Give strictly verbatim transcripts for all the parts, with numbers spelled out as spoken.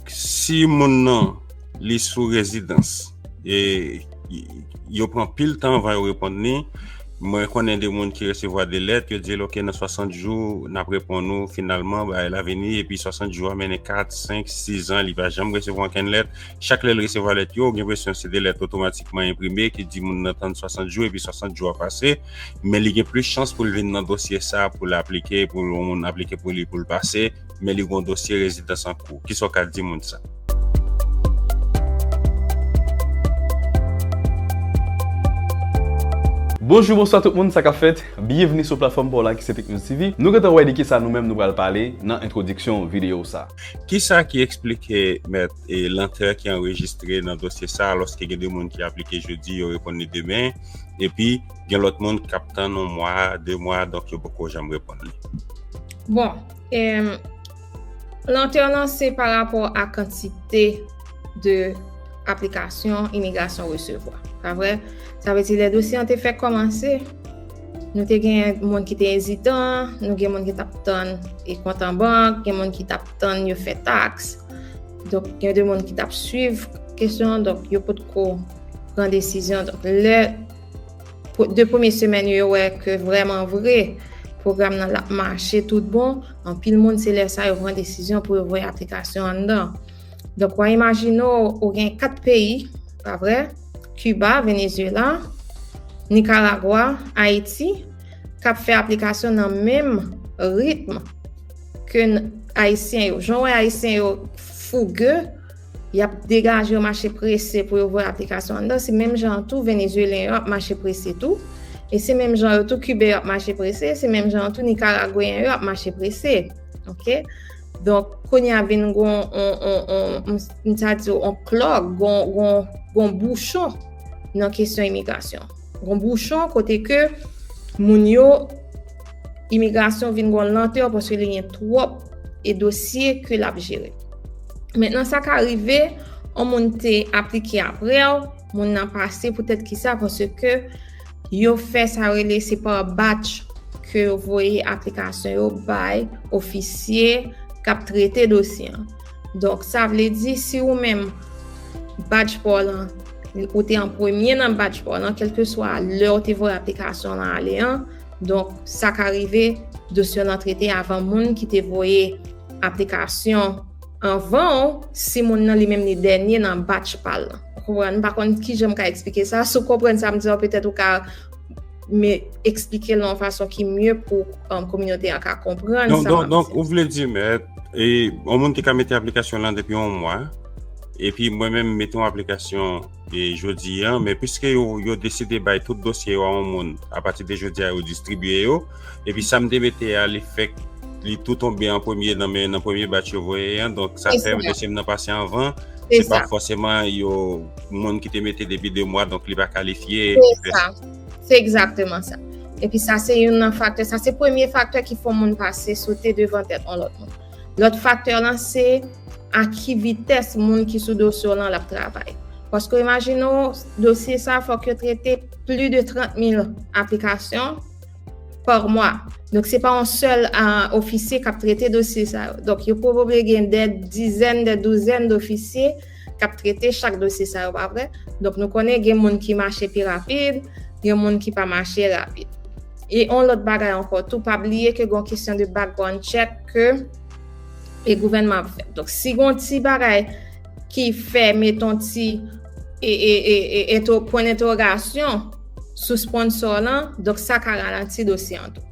Si moun nan li sou rezidans e y- yo pran pil tan anvan yo reponn li, mwen konnen de moun ki resevwa de lèt, yo di l, "Oke, nan swasant jou, n ap reponn ou, finalman, bagay la vini," epi swasant jou a mennen kat, senk, sis an, li pa janm resevwa okenn lèt. Chak lè l resevwa lèt yo, ou gen enpresyon se de lèt otomatikman enprime ki di moun nan tann swasant jou, epi swasant jou a pase, men li gen plis chans pou l vin nan dosye sa, pou l aplike, pou yon moun aplike pou li, pou l pase, men li gen yon dosye rezidans an kou. Kisa w ka di moun sa? Bonjou, bonswa tout moun, sa k ap fèt? Byenvni sou platfòm pa w la ki se Tech News T V. Nou gentan wè de kisa nou menm nou pral pale nan entwodiksyon videyo sa. Kisa ki eksplike, mèt, e lantè ki anrejistre nan dosye sa, alòske gen de moun ki aplike jodi, yo reponn li demen, epi gen lòt moun k ap tann yon mwa, de mwa, donk yo poko janm reponn li? Bon, em, lantè lan se pa rapò a kantite de aplikasyon imigrasyon resevwa. Pa vre? Sa vle di lè dosye an te fèk kòmanse, nou te gen moun ki te ezitan, nou gen moun ki t ap tann e kont an bank, gen moun ki t ap tann yo fè taks. Donk, gen de moun ki t ap swiv kesyon an, donk yo potko pran desizyon. Donk, lè de premye semèn yo, yo wè ke vrèman vre, pwogram nan l ap mache tout bon, anpil moun se lè sa yo pran desizyon pou yo voye aplikasyon anndan. Donk, w a imajine w, ou gen kat peyi, pa vre? Kiba, Venezuela, Nikaragwa, Ayiti, k ap fè aplikasyon nan menm ritm ke Ayisyen yo. Jan w wè Ayisyen yo fouge, y ap degaje yo mache prese pou yo voye aplikasyon anndan, se menm jan an tou Venezuelyen yo ap mache prese tou. E se menm jan yo tou Kiben yo ap mache prese, se menm jan an tou Nikaragweyen yo ap mache prese. Oke? Donk, kounye a vin gon on, on, on, m sa di w, on klòg, gon, gon, gon bouchon nan kesyon imigrasyon. Gon bouchon kote ke moun yo, imigrasyon vin gon lantè paske li gen twòp e dosye ke l ap jere. Mentnan, sa ka rive, on moun te aplike apre w, moun nan pase poutèt kisa, paske yo fè sa rele se pa batch ke yo voye aplikasyon yo bay ofisye k ap trete dosye an. Donk, sa vle di, si ou menm, batch pa w lan, ou te an premye nan batch pa w lan, kèlkeswa lè w te voye aplikasyon lan ale an, donk, sa ka rive dosye w lan trete avan moun ki te voye aplikasyon anvan w, si moun nan li menm li dènye nan batch pa l lan. Ou konprann? M pa konn kijan m ka eksplike sa. Si w konprann sa m di an, petèt ou ka me eksplike l nan yon fason ki mye pou, um, kominote an ka konprann sa m ap di. Donk, ou vle di, mèt, e, yon moun ki ka mete aplikasyon lan depi yon mwa, epi mwen menm m mete yon aplikasyon e jodi an, men piske yo, yo deside bay tout dosye yo a yon moun, apati de jodi a, yo distribye yo, epi sa m te mete a, li fèk, li tou tonbe an premye nan men, nan premye batch yo voye an, donk sa fè dosye m nan pase anvan. Se pa fòseman yo, moun ki te mete depi de mwa, donk li pa kalifye. Se sa. Se egzakteman sa. Epi sa se youn nan faktè, sa se premye faktè ki fè yon moun pase, sote devan tèt yon lòt moun. Lòt faktè lan se a ki vitès moun ki sou dosye w lan l ap travay. Paske imajine w, dosye sa fòk yo trete plis de trant mil aplikasyon pa mwa. Donk, se pa yon sèl, a, ofisye k ap trete dosye sa yo. Donk, yo pwobable gen dè dizèn, dè douzèn dofisye k ap trete chak dosye sa yo, pa vre? Donk, nou konnen gen moun ki mache pi rapid, gen moun ki pa mache rapid. E yon lòt bagay ankò tou, pa bliye ke gen yon kesyon de background check ke e gouvènman ap fè. Donk, si gen yon ti bagay ki fè met yon ti e, e, e, e, entwo-, pwen entwogasyon sou sponsò lan, donk sa ka ralanti dosye an tou.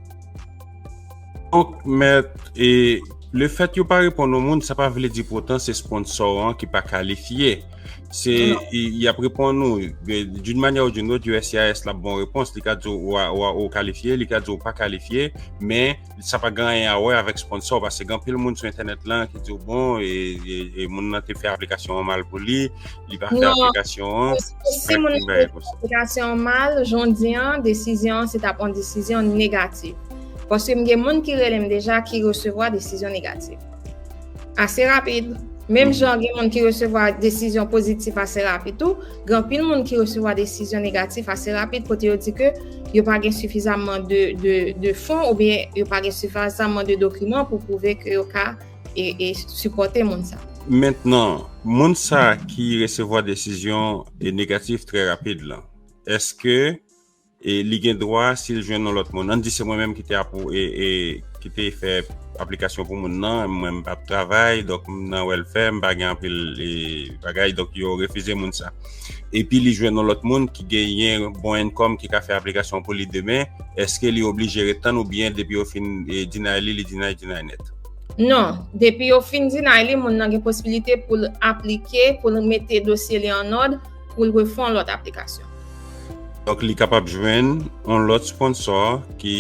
Donk, mèt, e, lefèt yo pa reponn yon moun, sa pa vle di poutan se sponsò an ki pa kalifye. Se, y, y ap reponn ou, d'une manière ou d'une autre, U S C I S la ap ba w repons, li ka di w ou, ou, ou kalifye, li ka di w ou pa kalifye, men sa pa gen anyen a wè avèk sponsò, paske gen anpil moun sou entènèt lan ki di w bon, e, e, e moun nan te fè aplikasyon an mal pou li, li pa fè aplikasyon an. Si moun nan te fè aplikasyon an mal, jan w di an, desizyon an se t ap yon desizyon negatif. Paske m gen moun ki rele m deja ki resevwa desizyon negatif. Ase rapid. Menm jan gen moun ki resevwa desizyon pozitif ase rapid tou, gen anpil moun ki resevwa desizyon negatif ase rapid kote yo di ke yo pa gen sifizamman de, de, de fon oubyen yo pa gen sifizamman de dokiman pou pwouve ke yo ka e, e sipòte moun sa. Mentnan, moun sa ki resevwa desizyon e negatif trè rapid lan, èske e li gen dwa si l jwenn yon lòt moun. Ann di se mwen menm ki te apou, e, e, ki te fè aplikasyon pou moun nan, mwen m p ap travay, donk m nan welfare, m pa gen anpil e, bagay, donk yo refize moun sa. Epi li jwenn yon lòt moun ki genyen bon income ki ka fè aplikasyon pou li demen, èske li oblije ret tann oubyen depi yo fin e, deny li, li deny, deny nèt? Non, depi yo fin deny li, moun nan gen posibilite pou l aplike, pou l mete dosye li an òd, pou l refè yon lòt aplikasyon. Donk, li kapab jwenn yon lòt sponsor ki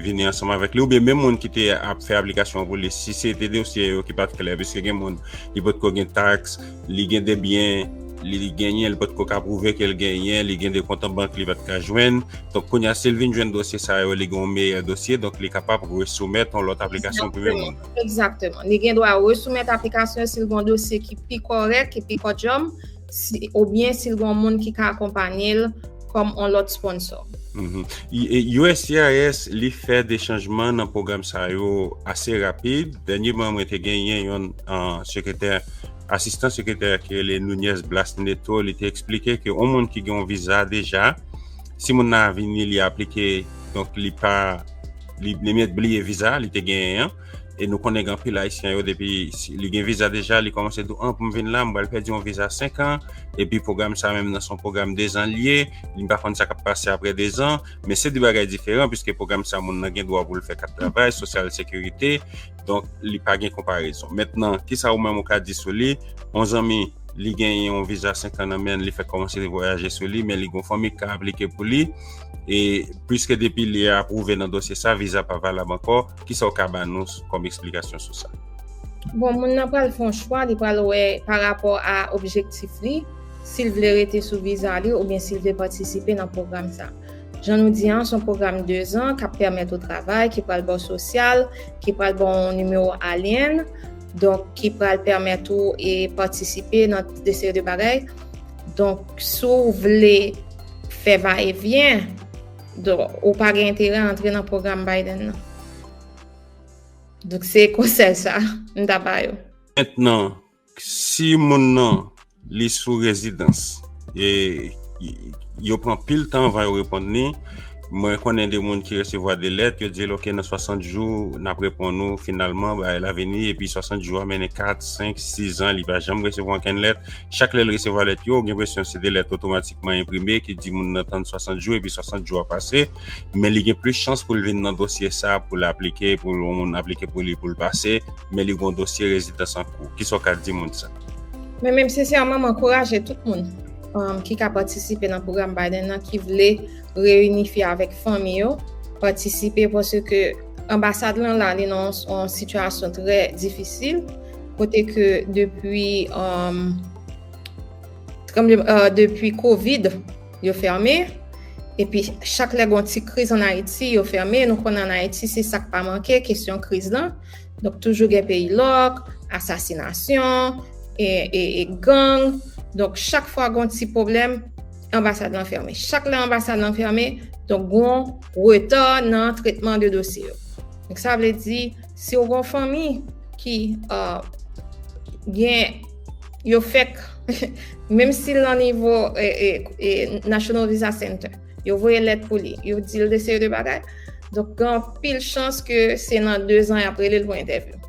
vini ansanm avèk li, oubyen menm moun ki te ap fè aplikasyon pou li, si se te dosye yo ki pa t klè, piske gen moun, li potko gen taks, li gen de byen, li genyen, li potko ka pwouve ke l genyen, li gen de kont an bank, li pa t ka jwenn. Donk, kounye a, si l vin jwenn dosye sa yo, li gen yon meyè dosye, donk li kapab resoumèt yon lòt aplikasyon pou menm moun. Egzakteman. Li gen dwa resoumèt aplikasyon si l gen yon dosye ki pi kòrèk, ki pi kòdjòm, si, oubyen si l gen yon moun ki ka akonpanye l kòm yon lòt sponsor. Mhm. I- e, U S C I S, li fè de chanjman nan pwogram sa yo ase rapid. Dènyèman, mwen te genyen yon uh, sekretè, asistan sekretè ki rele Nunez Blas Neto, li te eksplike ke yon moun ki gen yon viza deja, si moun nan vini, li aplike, donk li pa, li, li mèt bliye viza li te genyen an. E nou konnen gen anpil Ayisyen yo, depi si li gen viza deja, li kòmanse di, an, pou m vin la, m pral pèdi yon viza senk an, epi pwogram sa menm nan se yon pwogram dezan l ye, li pa konn sa k ap pase apre dezan, men se de bagay diferan, piske pwogram sa moun nan gen dwa pou l fè kat travay, sosyal sekirite, donk li pa gen konparezon. Mentnan, kisa ou menm ou ka di sou li? Yon zanmi, li genyen yon viza senk an nan men l, li fèk kòmanse vwayaje sou li, men li gen yon fanmi k ka aplike pou li, e piske depi li apwouve nan dosye sa, viza pa valab ankò, kisa w ka ba nou kòm eksplikasyon sou sa? Bon, moun nan pral fè yon chwa, li pral wè pa rapò a objektif li, si l vle rete sou viza li oubyen si l vle patisipe nan pwogram sa. Jan nou di an, se yon pwogram dezan k ap pèmèt ou travay, ki pral ba w sosyal, ki pral ba w yon nimewo alyen, donk ki pral pèmèt ou e patisipe nan de seri de bagay. Donk, si w vle fè va e vyen, donk, ou pa gen enterè antre nan pwogram Biden nan. Donk, se konsèy sa m ta ba yo. Mentnan, si moun nan li sou rezidans, e yo pran pil tan anvan yo reponn li. Mwen konnen de moun ki resevwa de lèt, yo di l, oke, nan swasant jou, n ap reponn ou finalman, bagay la vini, epi swasant jou a mennen kat, senk, sis an, li pa janm resevwa okenn lèt. Chak lè l resevwa lèt yo, ou gen enpresyon se de lèt otomatikman enprime ki di moun nan tann swasant jou, epi swasant jou a pase, men li gen plis chans pou l vin nan dosye sa, pou l aplike, pou yon moun aplike pou li, pou l pase, men li gen yon dosye rezidans an kou. Kisa w ka di moun sa? Men menm sensèman, m ankouraje tout moun um, ki ka patisipe nan pwogram Biden nan, ki vle reyinifye avèk fanmi yo, patisipe paske anbasad lan la, li nan yon sitiyasyon trè difisil, kote ke depi, um, tranble- uh, depi kovid, yo fèmen, epi chak lè gon ti kriz an Ayiti, yo fèmen. Nou konnen an Ayiti, se sa k pa manke, kesyon kriz lan. Donk, toujou gen peyi lòk, asasinasyon, e, e, e gang. Donk, chak fwa gon ti pwoblèm, anbasad lan fèmen. Chak lè anbasad lan fèmen, donk, gon reta nan tretman de dosye yo. Donk, sa vle di, si w gon fanmi ki uh, gen, yo fèk, menm si l nan nivo e, e, e National Visa Center, yo voye lèt pou li, yo di l de seri de bagay. Donk, gen anpil chans ke se nan dezan y ap rele l pou entèvyou.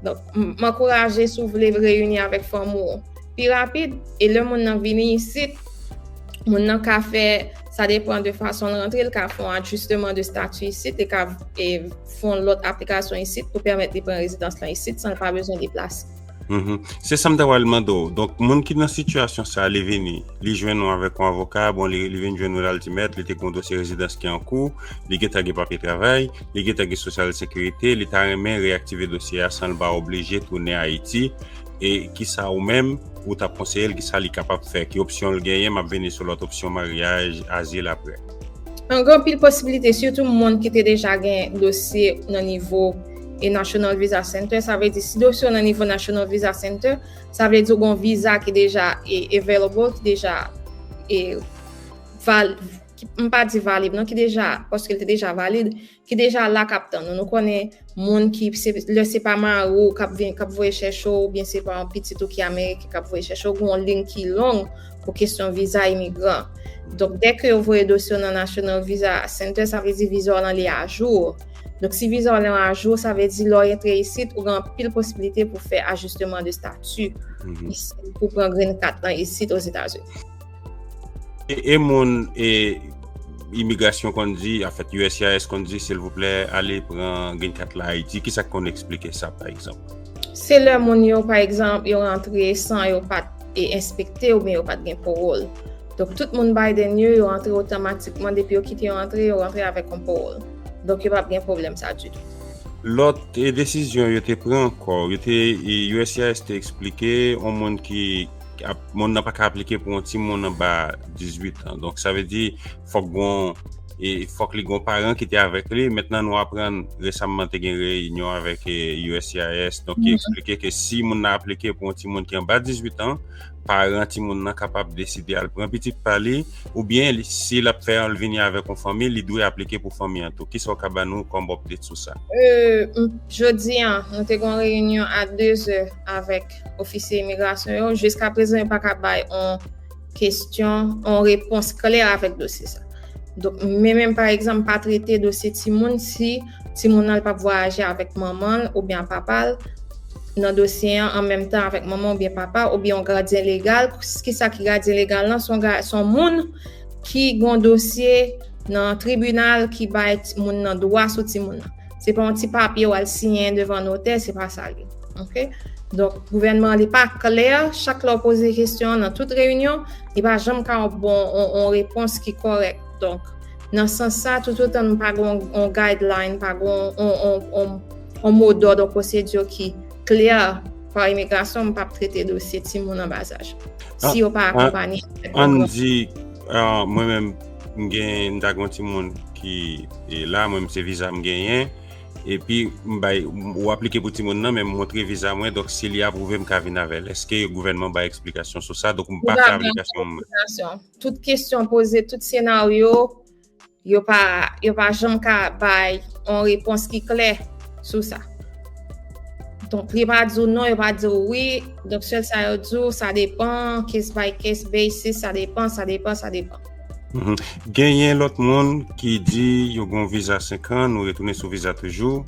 Donk, m ankouraje si w vle reyini avèk fanmi w pi rapid, e lè moun nan vini isit, moun nan ka fè, sa depann de fason l rantre, l ka fè yon adjisteman de stati isit, li ka e, fè yon lòt aplikasyon isit pou pèmèt li pran rezidans lan isit san l pa bezwen deplase. Mm-hmm. Se sa m ta pral mande w. Donk, moun ki nan sitiyasyon sa, li vini, li jwenn ou avèk yon avoka, bon, li, li vin jwenn ou la, l di mèt, li te gen yon dosye rezidans ki an kou, li gentan gen papye travay, li gentan gen sosyal sekirite, li ta renmen reyaktive dosye a san l pa oblije tounen Ayiti. E kisa ou menm, ou t ap konseye l, kisa li kapab fè, ki opsyon l genyen, m ap vini sou lòt opsyon maryaj, azil apre. Gen anpil posibilite, sitou moun ki te deja gen dosye nan nivo e National Visa Center, sa vle di si dosye w nan nivo National Visa Center, sa vle di w gen yon viza ki deja e, available, ki deja e, val, ki, m pa di valid, non, ki deja, paske l te deja valid, ki deja la k ap tann ou. Nou konnen moun ki, se, lè se pa mari w k ap vin, k ap voye chèche w, oubyen se pa yon pitit ou ki ameriken k ap voye chèche w, gen yon liy ki long pou kesyon viza imigran. Donk, dèke yo voye dosye w nan National Visa Center, sa vle di viza w lan li ajou. Donk, si viza w lan ajou, sa vle di lè w antre isit, ou gen anpil posiblite pou fè ajisteman de stati isit, pou pran green card lan isit Ozetazini. E, e moun, e imigrasyon konn di, anfèt, U S C I S konn di, silvouplè, ale pran green card la Ayiti. Kisa k konn eksplike sa, pa egzanp? Se lè moun yo, pa egzanp, yo rantre san yo pa t e, enspekte oubyen yo pa t gen pawòl. Donk, tout moun Biden yo, yo rantre otomatikman. Depi yo kite yo rantre, yo rantre avèk yon pawòl. Donk, yo p ap gen pwoblèm sa ditou. Lòt e, desizyon yo te pran ankò, yo te, e, U S C I S te eksplike, yon moun ki ap, moun nan pa ka aplike pou yon timoun anba dizuit an. Donk, sa vle di, fòk gon, e, fòk li gon paran ki te avèk li. Mentnan, nou aprann resamman te gen reyinyon avèk e, U S C I S. Donk, ki eksplike ke si moun nan aplike pou yon timoun ki anba dizuit an, paran timoun nan kapab deside al pran pitit pa li, oubyen li, si l ap fè l vini avèk yon fanmi, li dwe aplike pou fanmi an tou. Kisa w ka ban nou kòm update sou sa? E, m, jodi a, nou te gen yon reyinyon a dezè avèk ofisye imigrasyon yo. Jiskaprezan, yo pa ka bay yon kesyon, yon repons klè avèk dosye sa. Donk, men menm, pa egzanp, pa trete dosye timoun si timoun nan li p ap vwayaje avèk manman l oubyen papa l nan dosye an an menm tan avèk manman oubyen papa oubyen yon gadyen legal. Kisa ki gadyen legal lan? Se yon ga-, se yon moun ki gen yon dosye nan tribinal ki bay ti-, moun nan dwa sou timoun nan. Se pa yon ti papye w al siyen devan notè, se pa sa l ye. Oke? Donk, gouvènman an, li pa klè. Chak lè w poze kesyon an nan tout reyinyon, li pa janm ka yon bon, yon, yon repons ki kòrèk. Donk, nan sans sa, toutotan nou pa gen yon, yon guideline, pa gen yon, yon, yon, yon, yon modòd, yon pwosedi ki klè pa imigrasyon, m p ap trete dosye timoun an ba zaj. Si yo pa akonpanye avèk yon Ann di, ah, mwen menm, m gen, m ta gen yon timoun ki e la, mwen menm se viza m genyen, epi m bay, ou aplike pou timoun nan, men m montre viza mwen, donk si li apwouve, m ka vin avè l. Èske gouvènman bay eksplikasyon sou sa? Donk m pa fè aplikasyon mwen. Tout kesyon poze, tout senaryo, yo pa, yo pa janm ka bay yon repons ki klè sou sa. Donk, li pa di w non, yo pa di w wi. Donk, sèl sa yo di w, sa depan, case by case basis, sa depan, sa depan, sa depan. Genyen lòt moun ki di yo gen yon viza senk an, nou retounen sou viza toujou.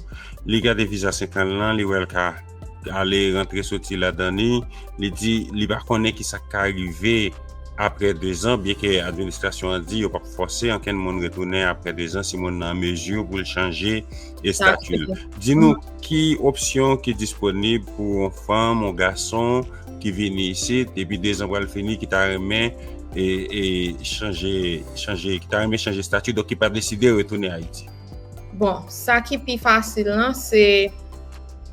Li gade viza senk an lan, li wè l ka ale rantre soti ladan li. Li di li pa konnen kisa k ka rive apre dezan, byenke administrasyon an di yo p ap fòse ankenn moun retounen apre dezan si moun nan an mezi pou l chanje estati l. Di nou ki opsyon ki disponib pou yon fanm, yon gason ki vini isit epi dezan pral fini, ki ta renmen e, e chanje, chanje, ki ta renmen chanje estati, donk ki pa deside retounen Ayiti. Bon, sa ki pi fasil lan, se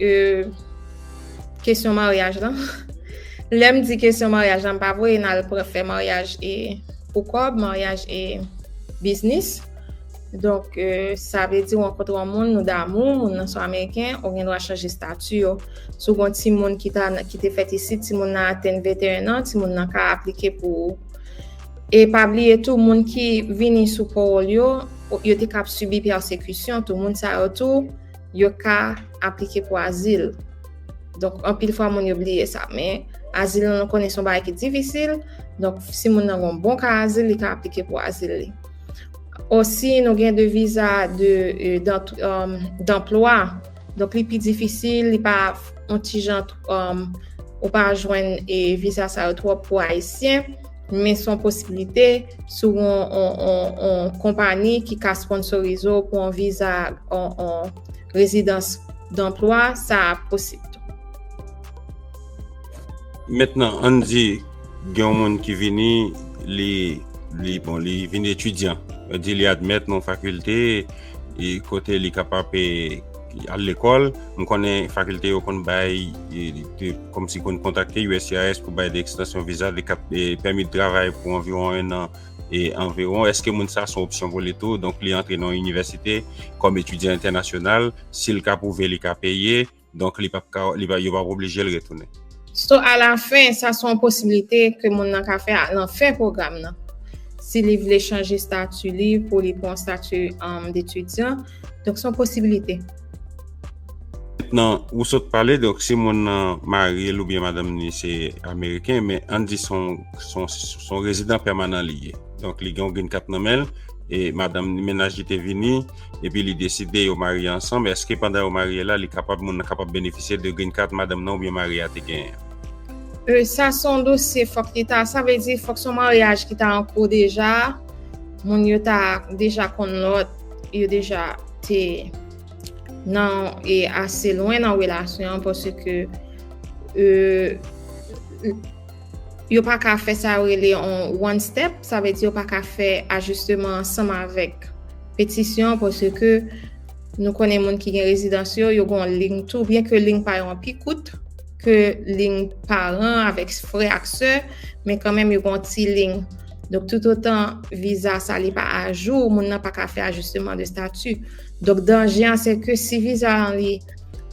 e, kesyon maryaj lan. Lè m di kesyon maryaj lan, m pa voye n al pran fè maryaj e pou kòb, maryaj e biznis. Donk, e, sa vle di w rankontre yon moun, nou damou, moun nan se yon Ameriken, ou gen dwa chanje estati yo. Si w gen yon timoun ki ta, ki te fèt isit, timoun nan atenn venteyen an, timoun nan ka aplike pou ou. E pa bliye tou, moun ki vini sou pawòl yo, yo te ka ap sibi pèsekisyon tou. Moun sa yo tou, yo ka aplike pou azil. Donk, anpil fwa, moun yo bliye sa. Men, azil lan, nou konnen se yon bagay ki difisil. Donk, si moun nan gen yon bon ka azil, li ka aplike pou azil li. Osi, nou gen de viza de, e, d'ant-, e, d'anplwa. Donk, li pi difisil, li pa yon ti jan, e, ou pa jwenn e viza sa yo twòp pou Ayisyen, men se yon posiblite si w gen yon, yon, yon, yon konpayi ki ka sponsorize w pou yon viza, yon, yon rezidans danplwa, sa posib tou. Mentnan, ann di, gen yon moun ki vini, li, li, bon, li vin etidyan. Yo di li admèt nan yon fakilte, e kote li kapab, e, al lekòl. M konnen fakilte yo konn bay, e, de, kòmsi konn kontakte U S C I S pou bay de ekstansyon viza, de kat, e, pèmi de travay pou anviwon en an, e anviwon. Èske moun sa se yon opsyon pou li tou? Donk, li antre nan yon inivèsite kòm etidyan entènasyonal, si l ka pwouve li ka peye, donk li p ap ka, li pa, yo p ap oblije l retounen. So, alafen, sa se yon posiblite ke moun nan ka fè a, nan fen pwogram nan. Si li vle chanje stati li pou li pran stati, um, detidyan, donk se yon posiblite. Mentnan, ou sot pale, donk, si moun nan mari l oubyen madanm ni se ameriken, men ann di se yon, se yon, se yon rezidan pèmanan li ye. Donk, li gen yon green card nan men l, e madanm ni, mennaj li te vini, epi li deside yo marye ansanm, èske pandan yo marye la, li kapab, moun nan kapab benefisye de green card madanm nan oubyen mari a te genyen an? E, sa se yon dosye, fòk li ta, sa vle di, fòk se yon maryaj ki ta an kou deja, moun yo ta deja konn lòt, yo deja te nan, e, ase lwen nan relasyon an, paske, e, yo pa ka fè sa yo rele on one step, sa vle di yo pa ka fè ajisteman ansanm avèk petisyon, paske nou konnen moun ki gen rezidans yo, yo gen yon liy tou, byen ke liy pa yo an pi kout ke liy paran avèk frè ak sè, men kanmenm yo gen yon ti liy. Donk, toutotan viza sa li pa ajou, moun nan pa ka fè ajisteman de stati. Donk, danje an, se ke si viza an li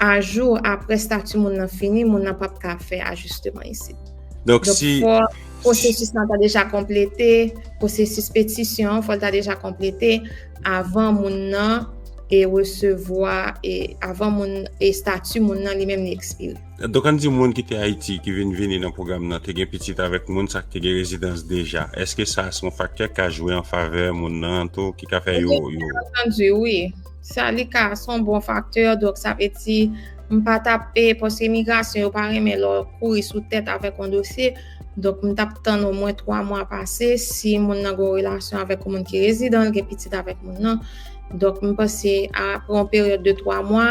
ajou apre stati moun nan fini, moun nan p ap ka fè ajisteman isit. Donk, donk, si fò pwosesis lan ta deja konplete, pwosesis petisyon an, fò l ta deja konplete avan moun nan e resevwa, e avan moun, e stati moun nan li menm li ekspire. Donk, ann di moun ki te Ayiti, ki vin vini nan pwogram nan, te gen pitit avèk moun sa ki te gen rezidans deja. Èske sa se yon faktè k ka jwe an favè moun nan tou, ki ka fè yo, yo... Byen antandi, wi. Sa li ka se yon bon faktè, donk sa vle di m pa t ap pe, paske imigrasyon yo pa renmen lè w kouri sou tèt avèk yon dosye. Donk, m t ap tann omwen twa mwa pase, si moun nan gen yon relasyon avèk yon moun ki rezidan, l gen pitit avèk moun nan. Donk, m panse, apre yon peryòd de twa mwa,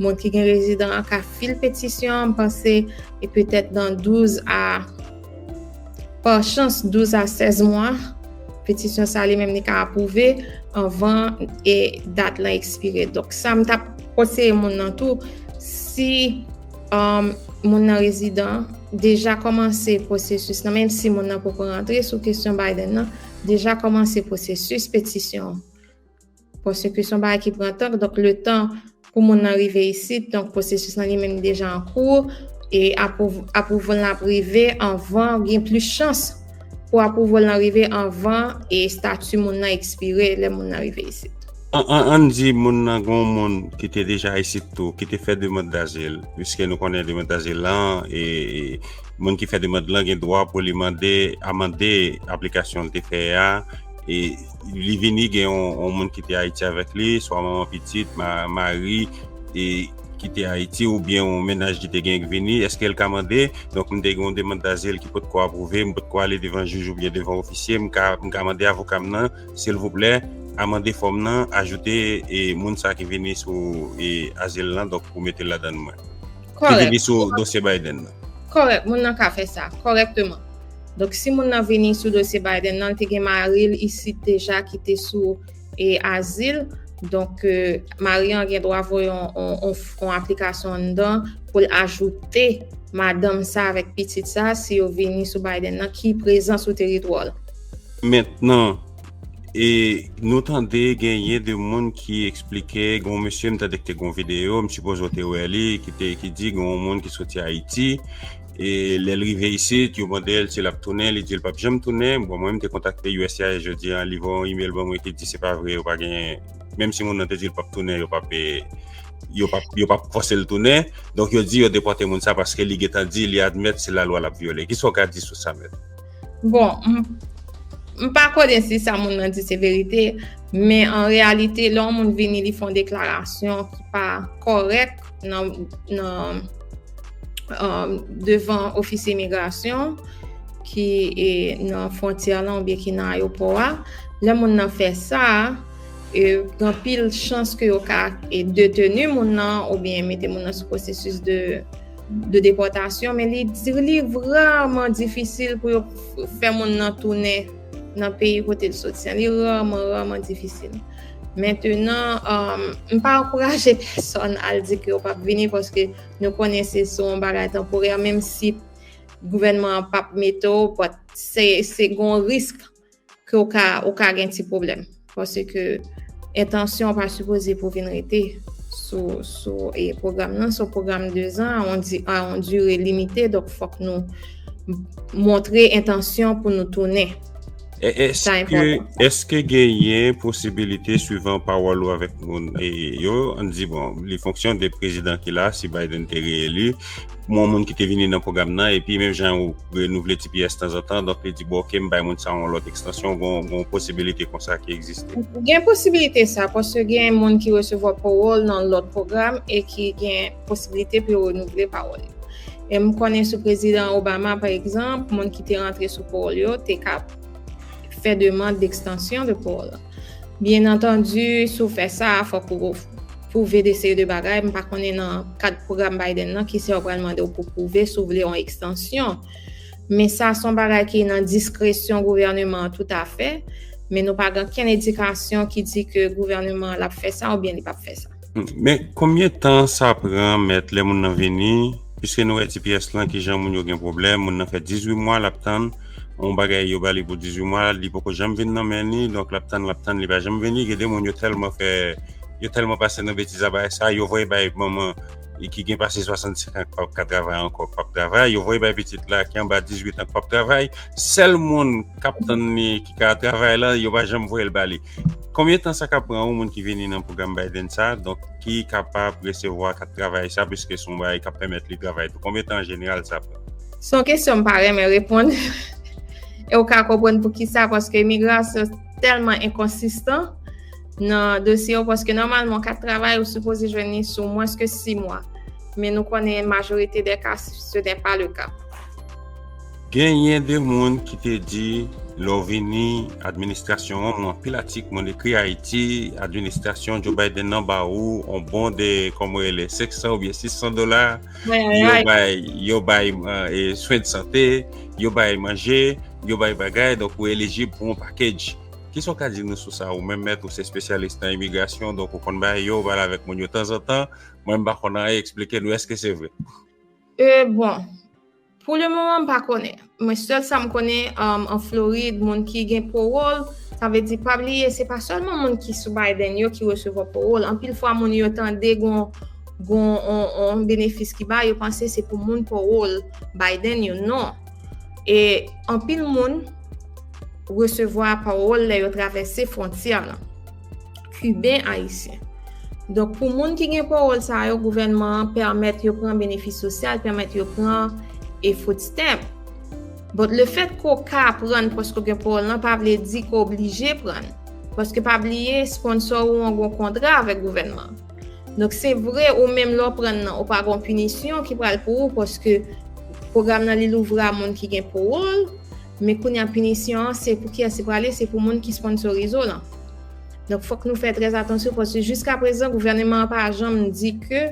moun ki gen rezidan an ka fil petisyon an, m panse, e petèt nan douz a, pa chans, douz a sèz mwa, petisyon sa li menm li ka apwouve anvan, e, dat lan ekspire. Donk, sa m t ap konseye moun nan tou, si, um, moun nan rezidan, deja kòmanse pwosesis lan, menm si moun nan poko rantre sou kesyon Biden nan, deja kòmanse pwosesis petisyon an. Paske se yon bagay ki pran tan, donk letan pou moun nan rive isit, donk pwosesis lan li menm li deja an kou, e apwouv-, apwouval lan ap rive anvan, gen plis chans pou apwouval lan rive anvan e stati moun nan ekspire lè moun nan rive isit. An, an, ann di moun nan gen yon moun ki te deja isit tou, ki te fè demann dazil, piske nou konnen demann dazil lan, e, e moun ki fè demann lan gen dwa pou li mande, amande aplikasyon l te fè a, e li vini gen yon, yon moun ki te Ayiti avèk li, swa manman pitit, ma-, mari, e ki te Ayiti, oubyen yon mennaj li te gen k vini, èske l ka mande? Donk, m te gen yon demann dazil ki potko apwouve, m potko ale devan jij oubyen devan ofisye, m ka, m ka mande avoka m nan, silvouplè, amande fòm nan, ajoute, e, moun sa ki vini sou, e, azil lan, donk, pou mete l ladan mwen. Ki vini sou dosye Biden nan. Kòrèk, moun nan ka fè sa, kòrèkteman. Donk, si moun nan vini sou dosye Biden nan, li te gen mari l isit deja ki te sou, e, azil. Donk, e, mari an gen dwa voye yon, yon, yon, yon aplikasyon anndan pou l ajoute madanm sa avèk pitit sa, si yo vini sou Biden nan, ki prezan sou teritwa l. Mentnan, e nou tande genyen de moun ki eksplike, gen yon mesye, m tande ki te gen yon videyo, m sipoze w te wè li, ki te, ki di gen yon moun ki soti Ayiti, e lè l rive isit, yo mande l si l ap tounen, li di l p ap janm tounen. Bon, mwen, m te kontakte U S C I S jodi a, li voye yon imèl ban mwen ki di se pa vre, yo pa gen, menm si moun nan te di l p ap tounen, yo p ap, e, yo p ap, yo p ap fòse l tounen. Donk, yo di yo depòte moun sa paske li gentan di, li admèt se lalwa l ap vyole. Kisa w ka di sou sa, mèt? Bon, m, m pa konnen si sa moun nan di se verite, men an reyalite, lè yon moun vini, li fè yon deklarasyon ki pa kòrèk nan, nan, um, devan ofisye imigrasyon ki, e, nan fwontyè lan oubyen ki nan ayewopò a, lè moun nan fè sa, e, gen anpil chans ke yo ka, e, deteni moun nan oubyen mete moun nan sou pwosesis de, de depòtasyon, men li di, li vrèman difisil pou yo f-, fè moun nan tounen nan peyi kote l soti an. Li rèman, rèman difisil. Mentnan, um, m pa ankouraje pèsòn al di ke yo p ap vini, paske nou konnen se sou yon bagay tanporè, menm si gouvènman an p ap mete w, but se, se gon risk ke w ka, ou ka gen ti pwoblèm. Paske entansyon pa sipoze pou vin rete sou, sou e, pwogram nan, se yon pwogram de zan, a yon di, a yon dire limite, donk fòk nou montre entansyon pou nou tounen. Sa enpòtan. Èske genyen posibilite, swivan pawòl ou avèk moun e, yo, ann di, bon, li fonksyone de prezidan ki la, si Biden te reyeli, yon moun ki te vini nan pwogram nan, epi menm jan ou renouvle T P S tanzantan, donk li di, bon, oke, m bay moun sa yon lòt ekstansyon, gon, gon posibilite konsa ki egziste. Gen posibilite sa, paske gen moun ki resevwa pawòl nan lòt pwogram e ki gen posibilite pou yo renouvle pawòl yo. E m konnen sou prezidan Obama, pa egzanp, moun ki te rantre sou pawòl yo te ka fè demann dekstansyon de pawòl la. Byen antandi, si w fè sa, fòk ou pwouve de seri de bagay. M pa konnen nan kad pwogram Biden nan, kisa yo pral mande w pou pwouve si w vle yon ekstansyon. Men sa se yon bagay ki nan diskresyon gouvèneman an toutafè. Men nou pa gen okenn endikasyon ki di ke gouvèneman an l ap fè sa oubyen li p ap fè sa. Men konbyen tan sa pran, mèt, lè moun nan vini? Piske nou wè T P S lan, kijan moun yo gen pwoblèm, moun nan fè dizuit mwa l ap tann yon bagay, yo ba li pou dizuit mwa, li poko janm vin nan men li, donk l ap tann, l ap tann, li pa janm vini. Gen de moun yo tèlman fè, yo tèlman pase nan betiz a bagay sa, yo voye bay manman ki gen pase swasannsenk an k p ap ka travay ankò, k p ap travay, yo voye bay pitit la ki anba dizuit an k p ap travay. Sèl moun k ap tann li ki ka travay la, yo pa janm voye l ba li. Konbyen tan sa ka pran yon moun ki vini nan pwogram Biden sa, donk ki kapab resevwa kat travay sa, piske se yon bagay k ap pèmèt li travay tou? Konbyen tan an jeneral sa pran? Se yon kesyon m pa renmen reponn. E w ka konprann poukisa, paske imigrasyon tèlman enkonsistan nan dosye yo, paske nòmalman kat travay ou sipoze jwenn li sou mwens ke sis mwa. Men nou konnen majorite dè ka, ce n'est pas le cas. Genyen de moun ki te di, lè w vini, administrasyon an, moun anpil atik, moun ekri Ayiti, administrasyon Joe Biden nan ba ou on bon de, kòman yo rele, senk san oubyen sis san dola, yo bay, yo bay, e, swen de sante, yo bay manje, yo bay bagay, donk ou elijib pou yon package. Kisa w ka di nou sou sa? Ou menm, mèt, ou se espesyalis nan imigrasyon, donk ou konn bagay yo, ou pale avèk moun yo tanzantan. Mwen, m pa konn anyen, eksplike nou, èske se vre? E, bon, pou le moman, m pa konnen. Mwen, sèl sa m konnen, um, an Florid, moun ki gen pawòl, sa vle di, pa bliye, se pa sèlman moun ki sou Biden yo ki resevwa pawòl. Anpil fwa, moun yo tande gon, gon, on, on benefis ki ba, yo panse se pou moun pawòl Biden yo. Non. E anpil moun resevwa pawòl lè yo travèse fwontyè lan. Kiben, Ayisyen. Donk, pou moun ki gen pawòl sa yo, gouvènman an pèmèt yo pran benefis sosyal, pèmèt yo pran e food stamp. But le fèt ke w ka pran paske w gen pawòl lan pa vle di ke w oblije pran. Paske pa bliye, sponsò ou an gon kontra avèk gouvènman an. Donk, se vre, ou menm lè w pran nan, ou pa gon pinisyon ki pral pou ou, paske pwogram nan li louvri a moun ki gen pawòl, men kounye a pinisyon an, se pou kiyès li prale? Se pou moun ki sponsorize w lan. Donk, fòk nou fè trè atansyon, paske jiska prezan, gouvèneman an pa janm di ke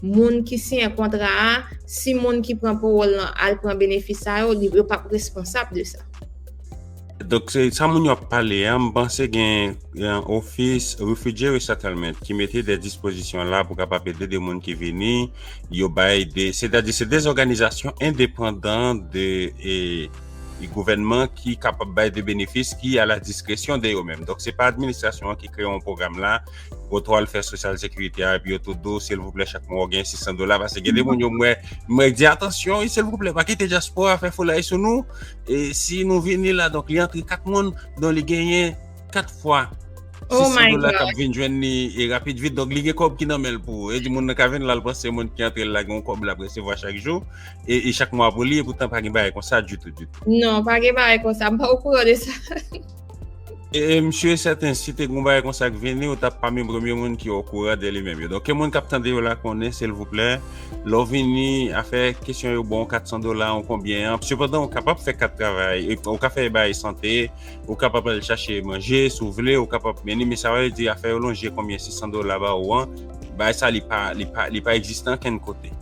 moun ki siyen kontra a, si moun ki pran pawòl lan al pran benefis sa yo, li, yo p ap responsab de sa. Donk, se sa moun yo ap pale a, m panse gen, gen Office Refugee Resettlement ki mete de dispozisyon la pou kapab ede de moun ki vini, yo bay de, sètadi se de òganizasyon endepandan de, e, e gouvènman ki kapab bay de benefis ki a la diskresyon de yo menm. Donk, se pa administrasyon an ki kreye yon pwogram la, ou t al fè Social Security a, epi yo tou di w, silvouplè, chak mwa w gen sis san dola, paske gen de moun yo, mwen, mwen di, atansyon, wi, silvouplè, pa kite dyaspora fè foulay sou nou. E si nou vini la, donk, li antre kat moun, donk, li genyen kat fwa sis san dola k ap vin jwenn li, e rapid vit. Donk, li gen kòb ki nan men l pou, e di moun nan ka vin la, l panse moun ki antre l la gen yon kòb l ap resevwa chak jou, e, e chak mwa pou li, e poutan pa gen bagay konsa ditou, ditou. Non, pa gen bagay konsa, m pa okouran de sa. E, e, m si e sèten, si te gen yon bagay konsa k vini, ou t ap pami premye moun ki okouran de li menm yo. Donk, ke moun k ap tande yo la konnen, silvouplè, lè w vini, afè kesyon yo ba w kat san dola, yon konbyen an. Sepandan, ou kapab fè kat travay, e, ou ka fè bagay sante, ou kapab al chache manje, si w vle, ou kapab, men, men sa vle di, afè yo lonje konbyen sis san dola ba ou an, bagay sa, li pa, li pa, li pa egziste ankenn kote.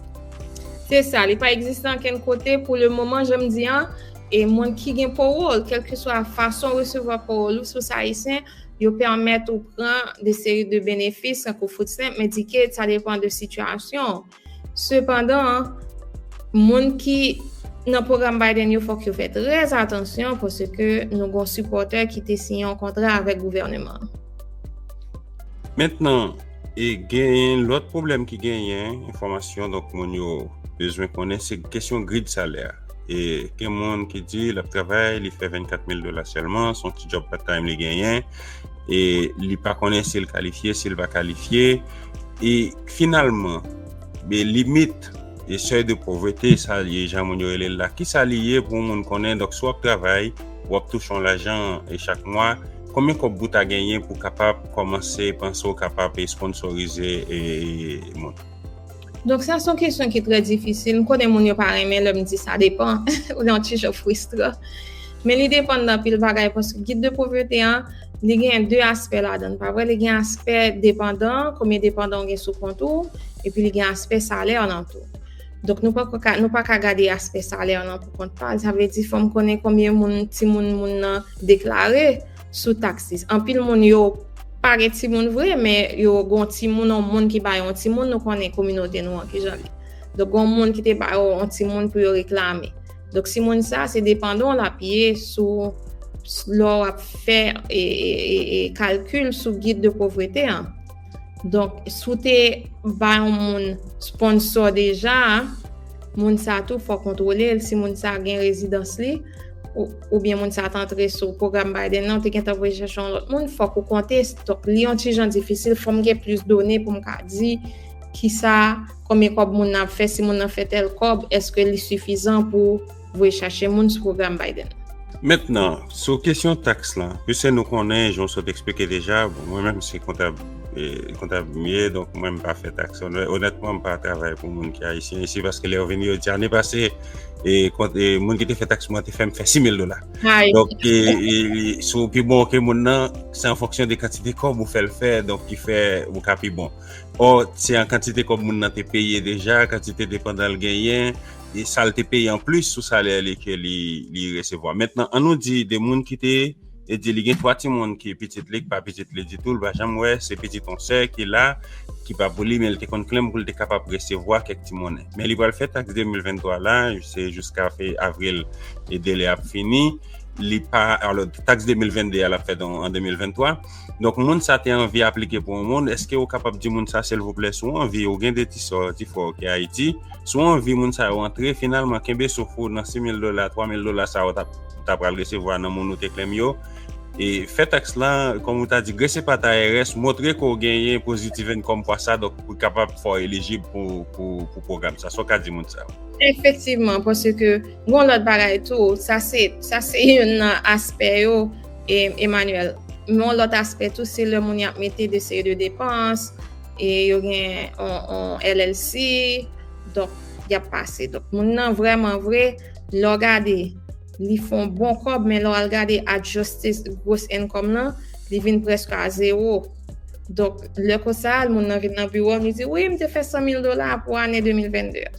Se sa, li pa egziste ankenn kote pou le moman, jan m di an, e moun ki gen pawòl, kèlkeswa fason w resevwa pawòl ou, si w se Ayisyen, yo pèmèt ou pran de seri de benefis, tankou food stamp, Medicaid, sa depann de sitiyasyon w. Sepandan, moun ki nan pwogram Biden yo, fòk yo fè trè atansyon paske nou gon sipòtè ki te siyen yon kontra avèk gouvèneman. Mentnan, e genyen lòt pwoblèm ki genyen, enfòmasyon, donk, moun yo bezwen konnen, se kesyon grid salè. E gen moun ki di l ap travay, li fè vennkat mil dola sèlman, se yon ti djòb part-time li genyen, e li pa konnen si l kalifye, si l pa kalifye. E finalman, be limit e seuil de pauvreté, sa l ye, jan moun yo rele l la, kisa li ye pou moun konnen? Donk, si w ap travay, w ap touche yon lajan e chak mwa, konbyen kòb ou ta genyen pou kapab kòmanse panse w kapab e sponsorize e, e moun? Donk, sa se yon kesyon ki trè difisil. M konnen moun yo pa renmen lè m di sa depan, ou yon ti jan fristran. Men li depann de anpil bagay, paske gid de povrete an, li gen de aspè ladan l, pa vre? Li gen aspè depandan, konbyen depandan w gen sou kont ou, epi li gen aspè salè nan tou. Donk, nou pa ka, nou pa ka gade aspè salè nan pou kont pa l. Sa vle di, fò m konnen konbyen moun, timoun moun nan deklare sou taxes. Anpil moun yo pa gen timoun vre, men yo gon timoun, yon moun ki ba yon timoun, nou konnen kominote nou an kijan li. Donk, gon moun ki te ba yo yon timoun pou yo reklame. Donk, si moun sa, se depandan w l ap ye sou lè w ap fè e, e, e, e kalkil sou gid de povrete an. Donk, si w te ba yon moun sponsor deja, moun sa tou fò kontwole l, si moun sa gen rezidans li, ou, oubyen moun sa t antre sou pwogram Biden nan, ou te gentan voye chèche yon lòt moun, fòk ou konte. Donk, li yon ti jan difisil, fò m gen plis done pou m ka di kisa, konbyen kòb moun nan ap fè, si moun nan fè tèl kòb, èske li sifizan pou voye chache moun sou pwogram Biden. Mentnan, sou kesyon taks lan, piske nou konnen, jan w sot eksplike deja, bon, mwen menm se kontab, e, kontab m ye, donk mwen m pa fè taks. Onè-, onètman, m pa travay pou moun ki ayisyen isi, paske lè yo vini, yo di ane pase, e, kont, e, moun ki te fè taks mwen te fè m fè sis mil dola. Donk, e, e, e, si w pi bon ke moun nan, se an fonksyon de kantite kòb ou fè l fè, donk ki fè ou ka pi bon. Ò, se an kantite kòb moun nan te peye deja, kantite depandan l genyen, e sa l te peye anplis sou salè li ke li, li resevwa. Mentnan, an nou di de moun ki te, e di li gen twa timoun ki pitit li, ki pa pitit li ditou, l pa janm wè, se pitit yon sè ki la, ki pa pou li, men l te konn klenm pou l te kapab resevwa kèk ti monnen. Men li pral fè taks de mil venntwa la, se jiska fe avril e delè ap fini. Li pa, alò, taks de mil vennde a l ap fèt an, an de mil venntwa. Donk, moun sa te anvi aplike pou yon moun, èske ou kapab di moun sa, silvouplè, si w anvi, ou gen de ti sè, ti frè w ki Ayiti, si w anvi moun sa yo antre, finalman, kenbe souf ou nan sis mil dola, twa mil dola sa yo t ap, ta pral resevwa nan moun ou te klenm yo, e fè taks lan, kòm ou ta di, grese pat I R S, montre ke w genyen positive income kòm kwa sa, donk, pou kapab fè w elijib pou, pou, pou pwogram sa. Sa w ka di moun sa yo? Efektivman, paske gon lòt bagay tou, sa se, sa se youn nan aspè yo, e, Emmanuel. Men yon lòt aspè tou, se lè moun y ap mete de seri de depans, e yo gen yon, yon L L C, donk, y ap pase. Donk, moun nan vrèman vre, lè w gade, li fè yon bon kòb, men lè w al gade adjusted gross income lan, li vin prèske a zewo. Donk, lè konsa, moun nan vin nan biwo m, li di, wi, m te fè san mil dola pou ane de mil vennde a.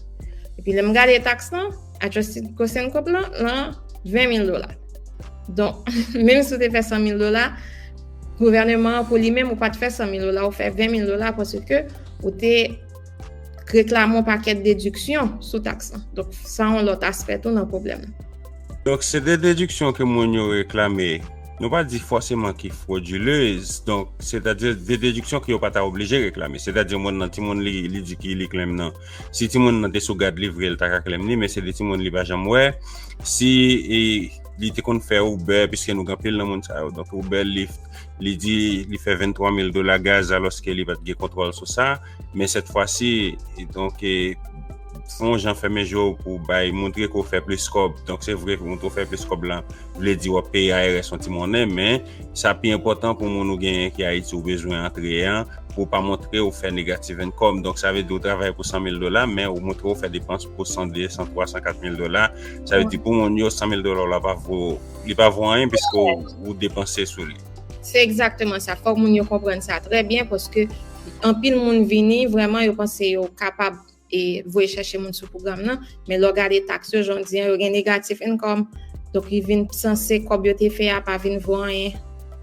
Epi lè m gade taks lan, adjusted gross income lan, lan ven mil dola. Donk, menm si w te fè san mil dola, gouvèneman an pou li menm, ou pa t fè san mil dola, ou fè ven mil dola paske ou te reklame yon pakèt dediksyon sou taks lan. Donk, sa yon lòt aspè tou nan pwoblèm nan. Donk, se de dediksyon ke moun yo reklame. Nou pa di fòseman ki fwodilez, donk, sètadi de dediksyon ke yo pa ta oblije reklame. Sètadi moun nan, timoun li, li di ki li klenm nan. Si timoun nan te sou gad livre, li ta ka klenm li, men se de timoun li pa janm wè. Si, e, li te konn fè Uber, piske nou gen anpil nan moun sa yo. Donk, Uber, Lyft, li di li fè venntwa mil dola gaz, alòske li pa t gen kontwòl sou sa. Men sèt fwa si, e, donk, e, fè yon jan fèmen je w pou bay, montre ke w fè plis kòb. Donk, se vre, montre w fè plis kòb lan, vle di w ap peye I R S yon ti monnen, men sa pi enpòtan pou moun ou genyen ki Ayiti ou bezwen antre an, pou w pa montre w fè negative income. Donk, sa vle di w travay pou san mil dola, men ou montre w fè depans pou san, de san, twa, san, kat mil dola. Sa vle di pou moun yo, san mil dola w la pa vo, li pa vo anyen piske w, ou depanse sou li. Se egzakteman sa. Fòk moun yo konprann sa trè byen, paske anpil moun vini, vrèman, yo panse yo kapab, e, voye chèche moun sou pwogram nan, men lè w gade taks yo, jan w di an, yo gen negative income, donk li vin sanse kòb yo te fè a pa vin vo anyen.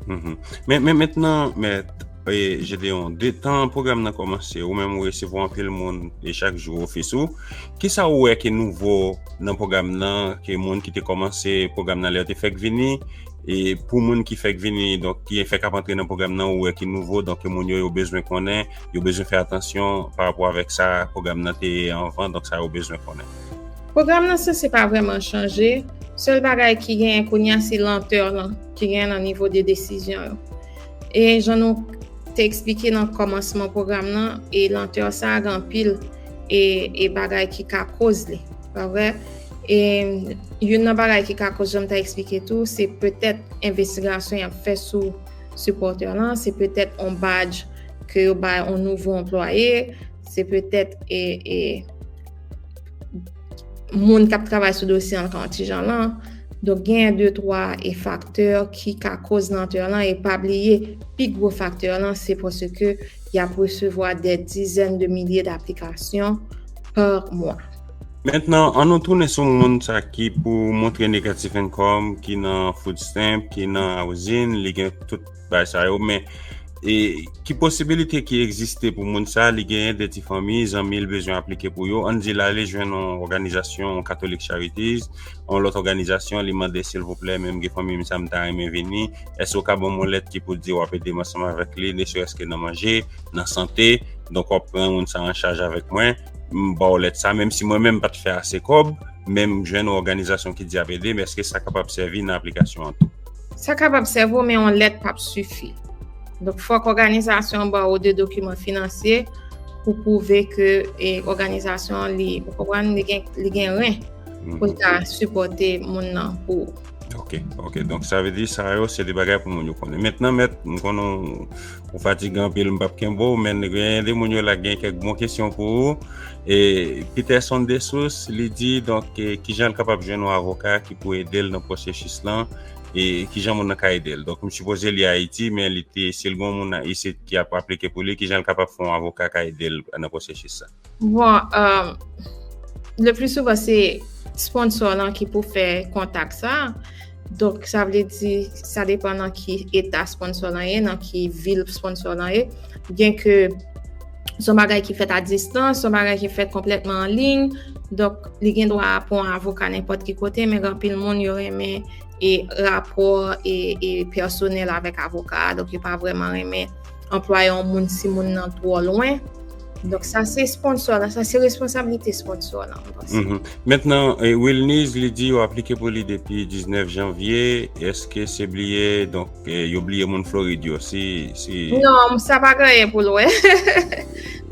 Mhm. Men, men mentnan, mèt, E, Gedeon, detan pwogram nan kòmanse, ou menm ou resevwa anpil moun e chak jou ofis ou. Kisa ou wè ki nouvo nan pwogram nan, ke moun ki te kòmanse pwogram nan lè yo te fèk vini, e pou moun ki fèk vini, donk ki fèk ap antre nan pwogram nan, ou wè ki nouvo, donk ke moun yo, yo bezwen konnen, yo bezwen fè atansyon pa rapò avèk sa pwogram nan te ye anvan, donk sa yo bezwen konnen. Pwogram nan sanse pa vrèman chanje. Sèl bagay ki genyen kounye a se lantè lan ki genyen nan nivo de desizyon yo. E jan nou te eksplike nan kòmansman pwogram nan, e lantè sa a gen anpil e, e bagay ki ka koz li, pa vre? E youn nan bagay ki ka koz, jan m ta eksplike tou, se petèt envestigasyon y ap fè sou sipòtè lan, se petèt on badj ke yo bay on nouvo anplwaye, se petèt e, e moun k ap travay sou dosye an ka yon ti jan lan. Donk, genyen de twa e faktè ki ka koz lantè lan, e pa bliye, pi gwo faktè lan, se paske y ap resevwa dè dizèn de milye daplikasyon pa mwa. Mentnan, an nou tounen sou moun sa ki pou montre negative income, ki nan food stamp, ki nan housing, li gen tout bagay sa yo, men e ki posibilite ki egziste pou moun sa, li genyen de ti fanmi, zanmi l bezwen aplike pou yo, ann di l ale jwenn yon òganizasyon, yon Catholic Charities, yon lòt òganizasyon, li mande, silvouplè, men m gen fanmi m sa, m ta renmen vini, èske w ka ban m yon lèt ki pou di w ap ede m ansanm avèk li, ne serait-ce que nan manje, nan sante, donk w ap pran moun sa an chaj avèk mwen, m ba w lèt sa, menm si mwen menm m pa t fè ase kòb, men m jwenn yon òganizasyon ki di ap ede m, èske sa kapab sèvi nan aplikasyon an tou? Sa kapab sèvi w, men yon lèt p ap sifi. Donk, fòk òganizasyon an ba w de dokiman finansye pou pwouve ke e, òganizasyon an, li, ou konprann, li gen, li gen ren pou l ka sipòte moun nan pou ou. Ok, ok. Donk, sa vle di, sa yo, se de bagay pou moun yo konnen. Mentnan, mèt, m konnen w, ou fatige anpil, m p ap kenbe w, men gen de moun yo la gen kèk bon kesyon pou ou. E Peterson Dessources, li di, donk, e, kijan l kapab jwenn yon avoka ki pou ede l nan pwosesis lan, e kijan moun nan ka ede l. Donk, m sipoze li Ayiti, men li te, si l gen yon moun isit ki ap aplike pou li, kijan l kapab fè yon avoka ka ede l nan pwosesis sa? Bon, euh, le plus souvent, se sponsor lan ki pou fè kontak sa. Donk, sa vle di, sa depann nan ki eta sponsor lan ye, nan ki vil sponsor lan ye. Byenke se yon bagay ki fèt a distans, se yon bagay ki fèt konplètman an liy. Donk, li gen dwa pou yon avoka nenpòt ki kote, men gen anpil moun yo renmen e rapò e, e pèsonèl avèk avoka a. Donk, yo pa vrèman renmen anplwaye yon moun si moun nan twò lwen. Donk, sa se sponsor la, sa se responsablite sponsor la, mwen panse. Mhm. Mentnan, e, Wilniz, li di yo aplike pou li depi diznèf janvye. Èske se bliye, donk, e, yo bliye moun Florid yo? Si, si... Non, sa pa gen anyen pou l wè.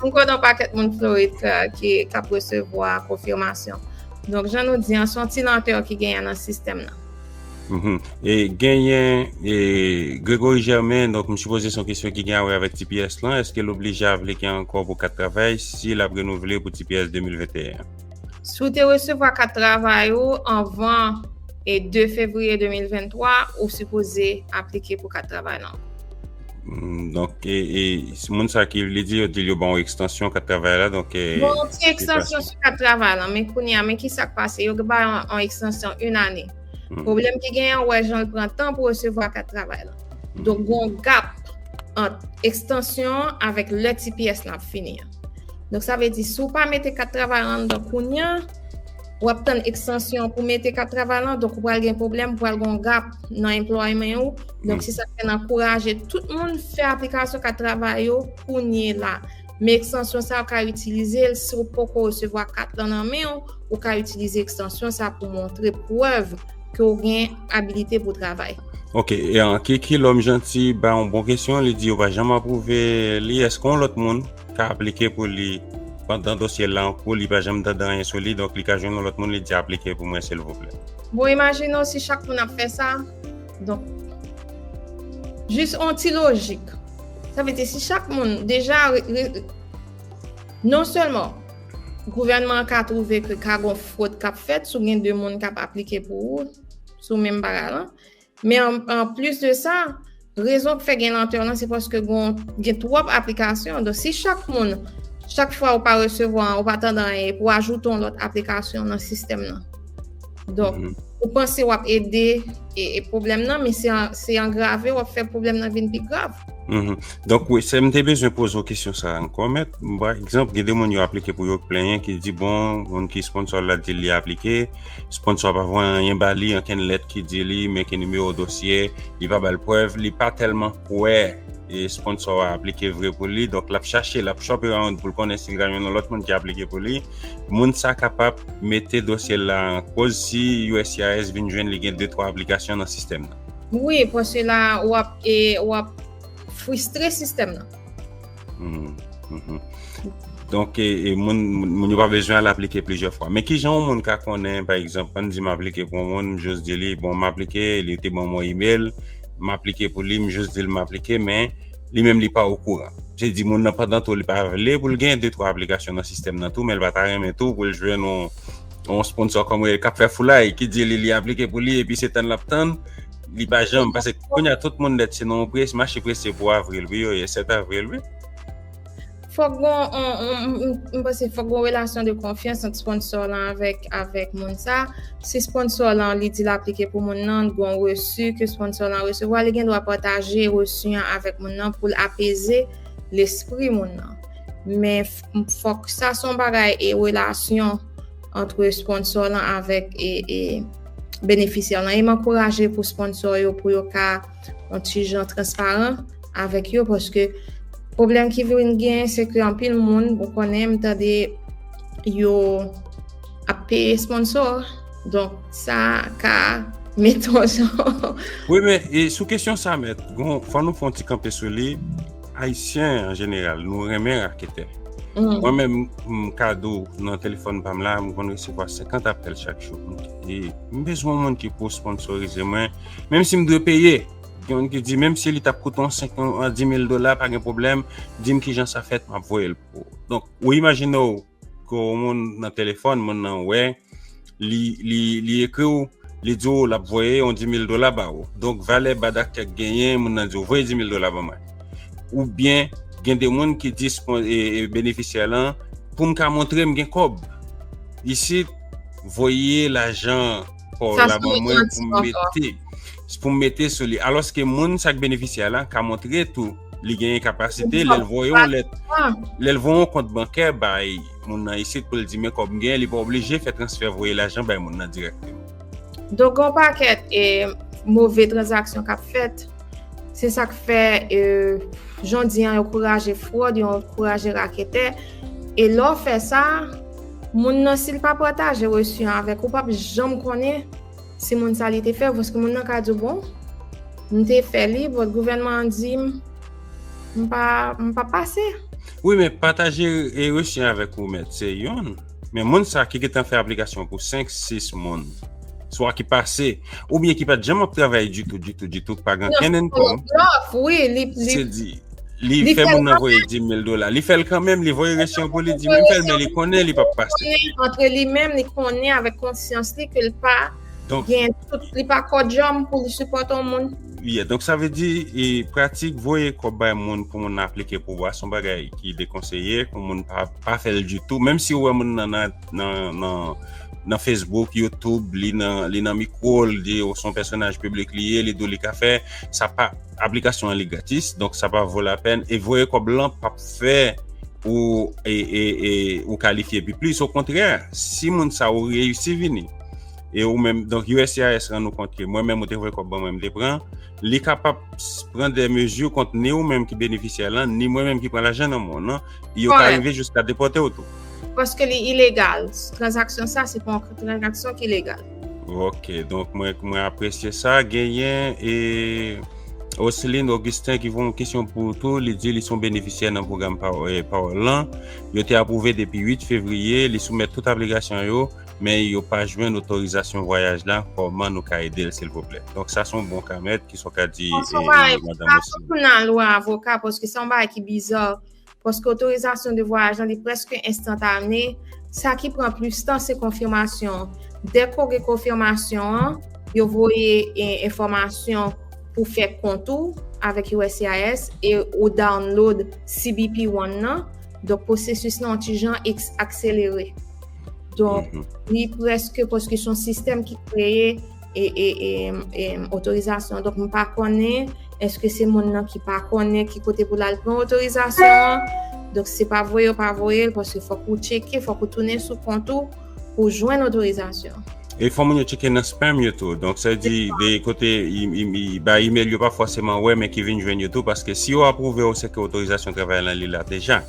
M konnen yon pakèt moun Florid ka, ki, k ap resevwa konfimasyon. Donk, jan nou di an, se yon ti lantè ki genyen nan sistèm nan. Mhm. E genyen, e, Gregory Germain, donk, m sipoze se yon kesyon ki gen a wè avèk T P S lan. Èske l oblije aplike ankò pou kat travay si l ap renouvle pou T P S de mil venteyen? Si w te resevwa kat travay ou anvan e de fevriye de mil venntwa, ou sipoze aplike pou kat travay lan. Mm, donk, e, e, si moun sa ki, li di, yo di l yo ba w ekstansyon kat travay la, donk, e, bon, yon ti ekstansyon sou kat travay lan, men kounye a, men ki sa k pase? Yo ba yon, yon ekstansyon yon ane. Mm. Pwoblèm ki genyen, ou wè jan l pran tan pou resevwa kat travay lan. Mm. Donk, gen yon gap ant ekstansyon an avèk lè T P S lan ap fini an. Donk, sa vle di, si w pa mete kat travay lan anndan kounye a, w ap tann ekstansyon pou mete kat travay lan, donk ou pral gen pwoblèm, ou pral gen yon gap nan employment ou. Donk, se sa k fè n ankouraje tout moun fè aplikasyon kat travay yo kounye la. Men ekstansyon sa, ou ka itilize l si w poko resevwa kat lan nan men w, ou ka itilize ekstansyon sa pou montre prèv ke w gen abilite pou travay. Ok, e, an, ki, ki lòm janti ba yon bon kesyon, li di yo pa janm apwouve li, èske yon lòt moun ka aplike pou li pandan dosye l la an kou, li pa janm tande anyen sou li, donk li ka jwenn yon lòt moun, li di aplike pou mwen, silvouplè. Bon, imajine w si chak moun ap fè sa, donk, jis yon ti lojik. Sa vle di, si chak moun deja re-, re-, non sèlman gouvènman an ka twouve ke ka gen fwod k ap fèt, si w gen de moun k ap aplike pou ou, sou menm bagay lan, men an, an plis de sa, rezon k fè gen lantè lan, se paske gen, gen twòp aplikasyon. Donk, si chak moun, chak fwa ou pa resevwa, ou pa tande anyen, pou ajoute yon lòt aplikasyon nan sistèm nan. Donk, ou panse w ap ede e, e pwoblèm nan, men se an- se angrave, w ap fè pwoblèm nan vin pi grav. Mhm. Donk, wi, se m te bezwen poze w kesyon sa a ankò, mèt. Pa egzanp, gen de moun yo aplike pou yo plenyen ki di, bon, moun ki sponsò la di li aplike, sponsò pa voye anyen ba li, ankenn lèt ki di li, men ki nimewo dosye, li pa ba l prèv, li pa tèlman kwè e sponsò a aplike vre pou li. Donk, l ap chache, l ap shop around pou l konnen si l ka jwenn yon lòt moun ki aplike pou li. Moun sa kapab mete dosye l la an koz si U S C I S vin jwenn li gen de twa aplikasyon nan sistèm nan. Wi, paske la, w ap, e, w ap fristre sistèm nan. Mhm, mhm. Donk, e, e moun, moun yo pa bezwen al aplike plizyè fwa. Men ki jan yon moun ka konnen, pa egzanp, ann di m aplike pou yon moun, m jis di li, bon, m aplike, li te ban m yon email, m aplike pou li, m jis di l m aplike, men li menm li pa okouran. Se di moun nan pandan tou li pa vle pou l gen de twa aplikasyon nan sistèm nan tou, men l pa ta renmen tou pou l jwenn yon, yon sponsò kòm w k ap fè foulay, ki di li, li aplike pou li, epi se tann l ap tann, li pa janm, paske kounye a tout moun nèt se nan yon prese, mache prese pou avril, wi, yo ye sèt avril, wi. Fòk gon, on, on, m, m panse fòk gon relasyon de konfyans ant sponsò lan avèk, avèk moun sa. Si sponsò lan li di l aplike pou moun nan, gon resi ke sponsò lan resevwa, li gen dwa pataje resi an avèk moun nan pou l apeze lespri moun nan. Men f- fòk sa se yon bagay e relasyon ant sponsò lan avèk e, e benefisyè lan. E m ankouraje pou sponsò yo, pou yo ka yon ti jan transparan avèk yo, paske pwoblèm ki vin gen, se ke anpil moun, ou konnen, m tande yo ap peye sponsò. Donk, sa ka mete yon jan. Wi, men e sou kesyon sa, mèt, gon, fò nou fè yon ti kanpe sou li. Ayisyen, an jeneral, nou renmen raketè. Mm. Mwen menm, m ka di w, nan telefòn pa m la, m konn resevwa senkant apèl chak jou. E m bezwen yon moun ki pou sponsorize mwen, menm si m dwe peye. Gen moun ki di, menm si li t ap koute yon senk, yon, yon di mil dola, pa gen pwoblèm, di m kijan sa fèt, m ap voye l pou ou. Donk, ou imajine w ke yon moun nan telefòn, moun nan wè, li, li, li ekri w, li di w l ap voye yon di mil dola ba ou. Donk, valè bad aktè k genyen, moun nan di w, voye di mil dola ban mwen. Oubyen, gen de moun ki di spon- e, e, benefisyè lan, pou m ka montre m gen kòb. Isit, voye lajan pa w la ban mwen pou m mete, pou m mete sou li. Alòske moun sa k benefisyè la ka montre tou li genyen kapasite, lè l voye yon lèt, lè l voye yon kont bankè bay moun nan isit pou l di, men kòb m genyen, li pa oblije fè transfè voye lajan bay moun nan dirèkteman. Donk, gon pakèt e move tranzaksyon k ap fèt. Se sa k fè, e, jan w di an, yo ankouraje fwòd, yo ankouraje raketè. E lè w fè sa, moun nan, si l pa pataje resi an avèk ou, w p ap janm konnen si moun sa li te fè, paske moun nan ka di w, bon, m te fè li, but gouvènman an di m, m pa, m pa pase. Wi, men pataje e resi an avèk ou, mèt, se yonn. Men moun sa ki gentan fè aplikasyon pou senk, sis moun, swa ki pase, oubyen ki pa t janm ap travay ditou, ditou, ditou, pa gen ankenn income. Wi, li, li, se di, li fè moun nan voye di mil dola. Li fè l kanmenm, li voye resi an pou li di, men fè l, men li konnen li p ap pase. Antre li menm, li konnen avèk konsyans li ke l pa gen tout, li pa kòdjòm pou li sipòte yon moun. Yeah, donk sa vle di, e, pratik voye kòb bay moun pou moun nan aplike pouvwa, se yon bagay ki dekonseye, pou moun pa, pa fè l ditou. Menm si ou wè moun nan, nan, nan, nan, nan Facebook, YouTube, li nan, li nan mikwo, li di, oh, se yon pèsonaj piblik li ye, li di w li ka fè, sa pa, aplikasyon an li gratis, donk sa pa vo lapèn, e voye kòb lan p ap fè ou, e, e, e, ou kalifye pi plis. Okontrè, si moun sa ou reyisi vini, e ou menm, donk U S C I S rann ou kont ke mwen menm ou te voye kòb ban mwen, m te pran, li kapab s- pran de mezi kont ni ou menm ki benefisyè lan, ni mwen menm ki pran lajan nan men w lan, e yo ka rive jiska depòte w tou. Paske li ilegal. Tranzaksyon sa, se pa yon tranzaksyon ki legal. Ok, donk mwen, mwen apresye sa. Genyen e Oceline Augustin ki voye yon kesyon pou ou tou. Li di li se yon benefisyè nan pwogram Power, eh, Power lan. Yo te apwouve depi uit fevriye. Li soumèt tout aplikasyon yo, men yo pa jwenn otorizasyon vwayaj la. Kòman nou ka ede l, silvouplè? Donk, sa se yon bon ka, mèt, ki sa w ka di, eh, madanm Oceline. Fòk nou al wè avoka, paske se yon bagay ki biza. Paske otorizasyon de vwayaj lan, li prèske enstantane. Sa ki pran plis tan, se konfimasyon an. Dèke w gen konfimasyon an, yo voye, e, enfòmasyon pou fè kont ou avèk U S C I S e ou download C B P One nan. Donk, pwosesis lan yon ti jan eks- akselere. Donk, li prèske, paske se yon sistèm ki kreye e, e, e, e, otorizasyon. Donk, m pa konnen, èske se moun nan ki pa konnen ki kote pou l al pran otorizasyon an. Donk, se pa voye yo pa voye l, paske fòk ou tcheke, fòk ou tounen sou kont ou pou jwenn otorizasyon. E fò moun yo tcheke nan spam yo tou. Donk, sa di de kote, ba email yo pa fòseman wè, men ki vin jwenn yo tou, paske si yo apwouve w, se ke otorizasyon travay lan li la deja.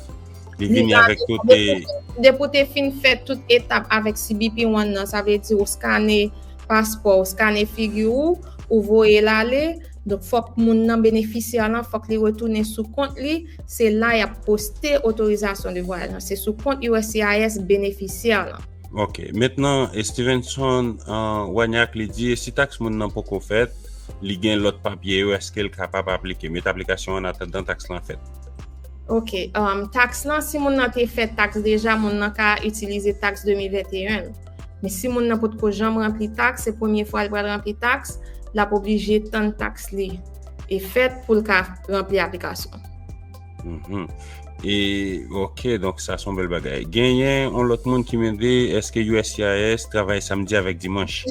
Li vini avèk tout e. Depi w te fin fè tout etap avèk C B P One nan, sa vle di ou skane paspò, ou skane figi ou, ou voye l ale. Donk, fòk moun nan, benefisyè lan, fòk li retounen sou kont li. Se la y ap poste otorizasyon de vwayaj lan. Se sou kont U S C I S benefisyè lan. Ok. Mentnan, Stevenson Wanyak, li di, si taks moun nan poko fèt, li gen lòt papye yo, èske l kapab aplike, met aplikasyon an atandan taks lan fèt? Ok. Um, taks lan, si moun nan te fè taks deja, moun nan ka itilize taks de mil venteyen. Men si moun nan potko janm ranpli taks, se premye fwa l pral ranpli taks, l ap oblije tann taks li e fèt pou l ka ranpli aplikasyon. Mm -hmm. E, ok, donk sa se yon bèl bagay. Genyen yon lòt moun ki mande, èske U S C I S travay samdi avèk dimanch?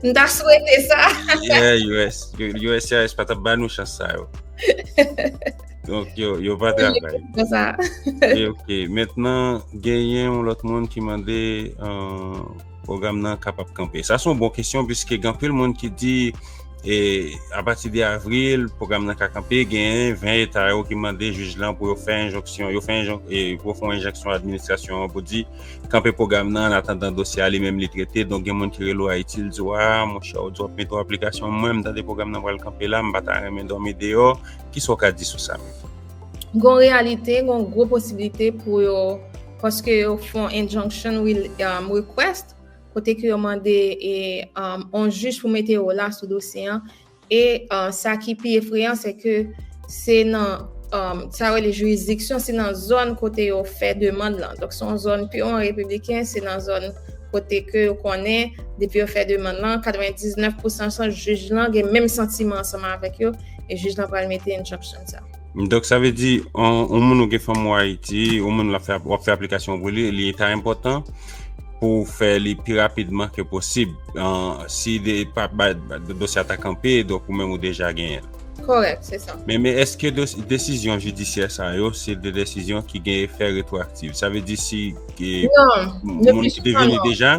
M ta swete sa. Yeah, U S, U S C I S pa t ap ba nou chans sa yo. Donk, yo, yo pa travay. Ok, mentnan, genyen yon lòt moun ki mande, euh, pwogram nan kapab kanpe. Sa se yon bon kesyon, piske gen anpil moun ki di, e apati de avril, pwogram nan ka kanpe, genyen ven eta yo ki mande jij lan pou yo fè enjonksyon, yo fè enjon, e pou yo fè yon enjonksyon administrasyon an pou di kanpe pwogram nan an atandan dosye a li menm li trete. Donk, gen moun ki rele w Ayiti, l di w, a, monchè, ou di w ap mete w aplikasyon, mwen, m tande pwogram nan pral kanpe la, m pa ta renmen dòmi deyò. Kisa w ka di sou sa menm? Gon reyalite, gon gwo posiblite pou yo, paske yo fè yon injunction request, kote ke yo mande e, um, yon jij pou mete yo la sou dosye an. E, uh, sa ki pi efreyan, se ke se nan, um, sa yo rele jiridiksyon, se nan zòn kote yo fè demann lan. Donk, se yon zòn piman repibliken, se nan zòn kote ke yo konnen, depi yo fè demann lan, katrevendiznèf pousan jij lan gen menm santiman ansanm avèk yo, e jij lan pral mete injunction sa. Donk, sa vle di, yon moun ou gen fanm ou Ayiti, yon moun w ap fè aplikasyon pou li, li ta enpòtan pou w fè li pi rapidman ke posib. Si dosye a ta kanpe, donk ou menm ou deja genyen l. Kòrèk, se sa. Men, men èske desizyon jidisyè sa yo, se de desizyon ki gen efè retwoaktif? Sa vle di si moun ki te vini deja,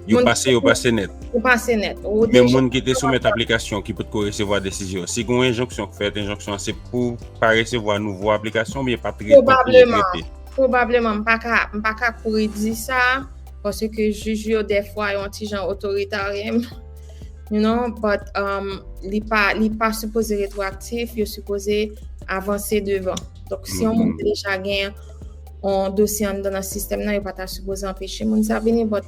yo pase, yo pase nèt. Yo pase nèt. Men moun ki te soumèt aplikasyon ki potko resevwa desizyon, si gen yon enjonksyon k fèt, enjonksyon an se pou pa resevwa nouvo aplikasyon oubyen pa trete, kontinye trete? Pwobableman, m pa ka, m pa ka kouri di sa, paske jij yo dèfwa yon ti jan otoritaryen, you know, but, um, li pa, li pa sipoze retwoaktif, yo sipoze avanse devan. Donk, si yon moun deja gen yon dosye anndan nan sistèm nan, yo pa ta sipoze anpeche moun sa vini, but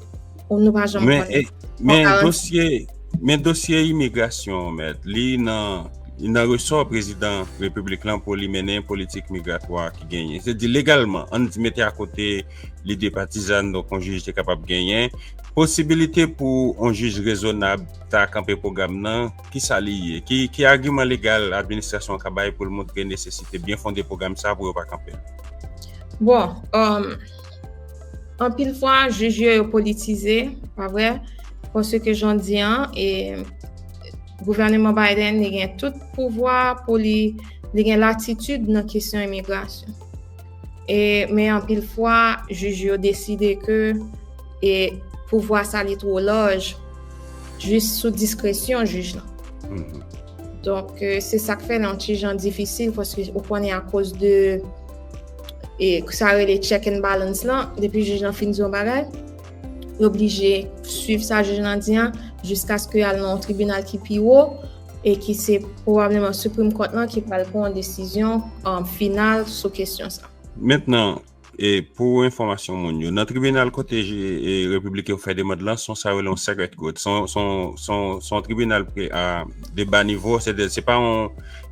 nou pa janm konnen. Men dosye, men dosye imigrasyon, mèt, li nan, li nan resò prezidan repiblik lan pou li mennen politik migratwa ki genyen. Se di legalman, ann di mete akote lide patizan, donk yon jij te kapab genyen. Posibilite pou yon jij rezonab ta kanpe pwogram nan, kisa li ye? Ki, ki agiman legal administrasyon an ka bay pou l montre nesesite byen fonde pwogram sa pou yo pa kanpe l? Bon, um, anpil fwa, jij yo, yo politize, pa vre? Paske jan di an, e, gouvèneman Biden, li gen tout pouvwa pou li, li gen latitid nan kesyon imigrasyon. E, men anpil fwa, jij yo deside ke, e, pouvwa sa li two laj, jis sou diskresyon jij lan. Donk, e, se sa k fè l yon ti jan difisil, paske ou konnen akoz de, e, sa rele check and balance lan, depi jij lan fin di yon bagay, yo oblije swiv sa jij lan di an, jiskaske y al nan yon tribinal ki pi wo, e ki se pwobableman Supreme Court lan ki pral pran yon desizyon, um, final sou kesyon sa. Mentnan, e, pou enfòmasyon moun yo, nan tribinal kote je, e, repibliken yo fè demann lan, se yon sa yo rele yon circuit court. Se yon, se yon, se yon, se yon tribinal pre, a, de ba nivo, se de, se pa yon,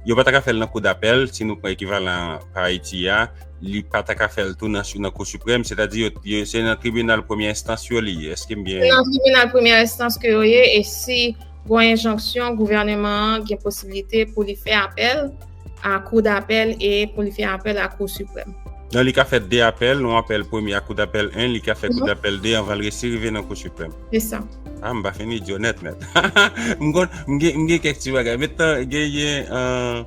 yo pa ta ka fè l nan kou dapèl, si nou pran ekivalan pa Ayiti a, li pa ta ka fè l tou nan, nan Kou Siprèm, sètadi yo, yo, se nan tribinal premyè enstans yo li ye. Èske m byen... Se nan tribinal premyè enstans ke yo ye, e si gon enjonksyon, gouvèneman an gen posiblite pou li fè apèl a Kou dapèl e pou li fè apèl a Kou Siprèm. Non, li ka fè de apèl, yon apèl premye a kou dapèl en, li ka fè kou dapèl de anvan l resi rive nan Kou Siprèm. Se sa. Ah, m pa fin idyo nèt, mèt. M konn, m gen, m gen kèk ti bagay. Metan, genyen, euh,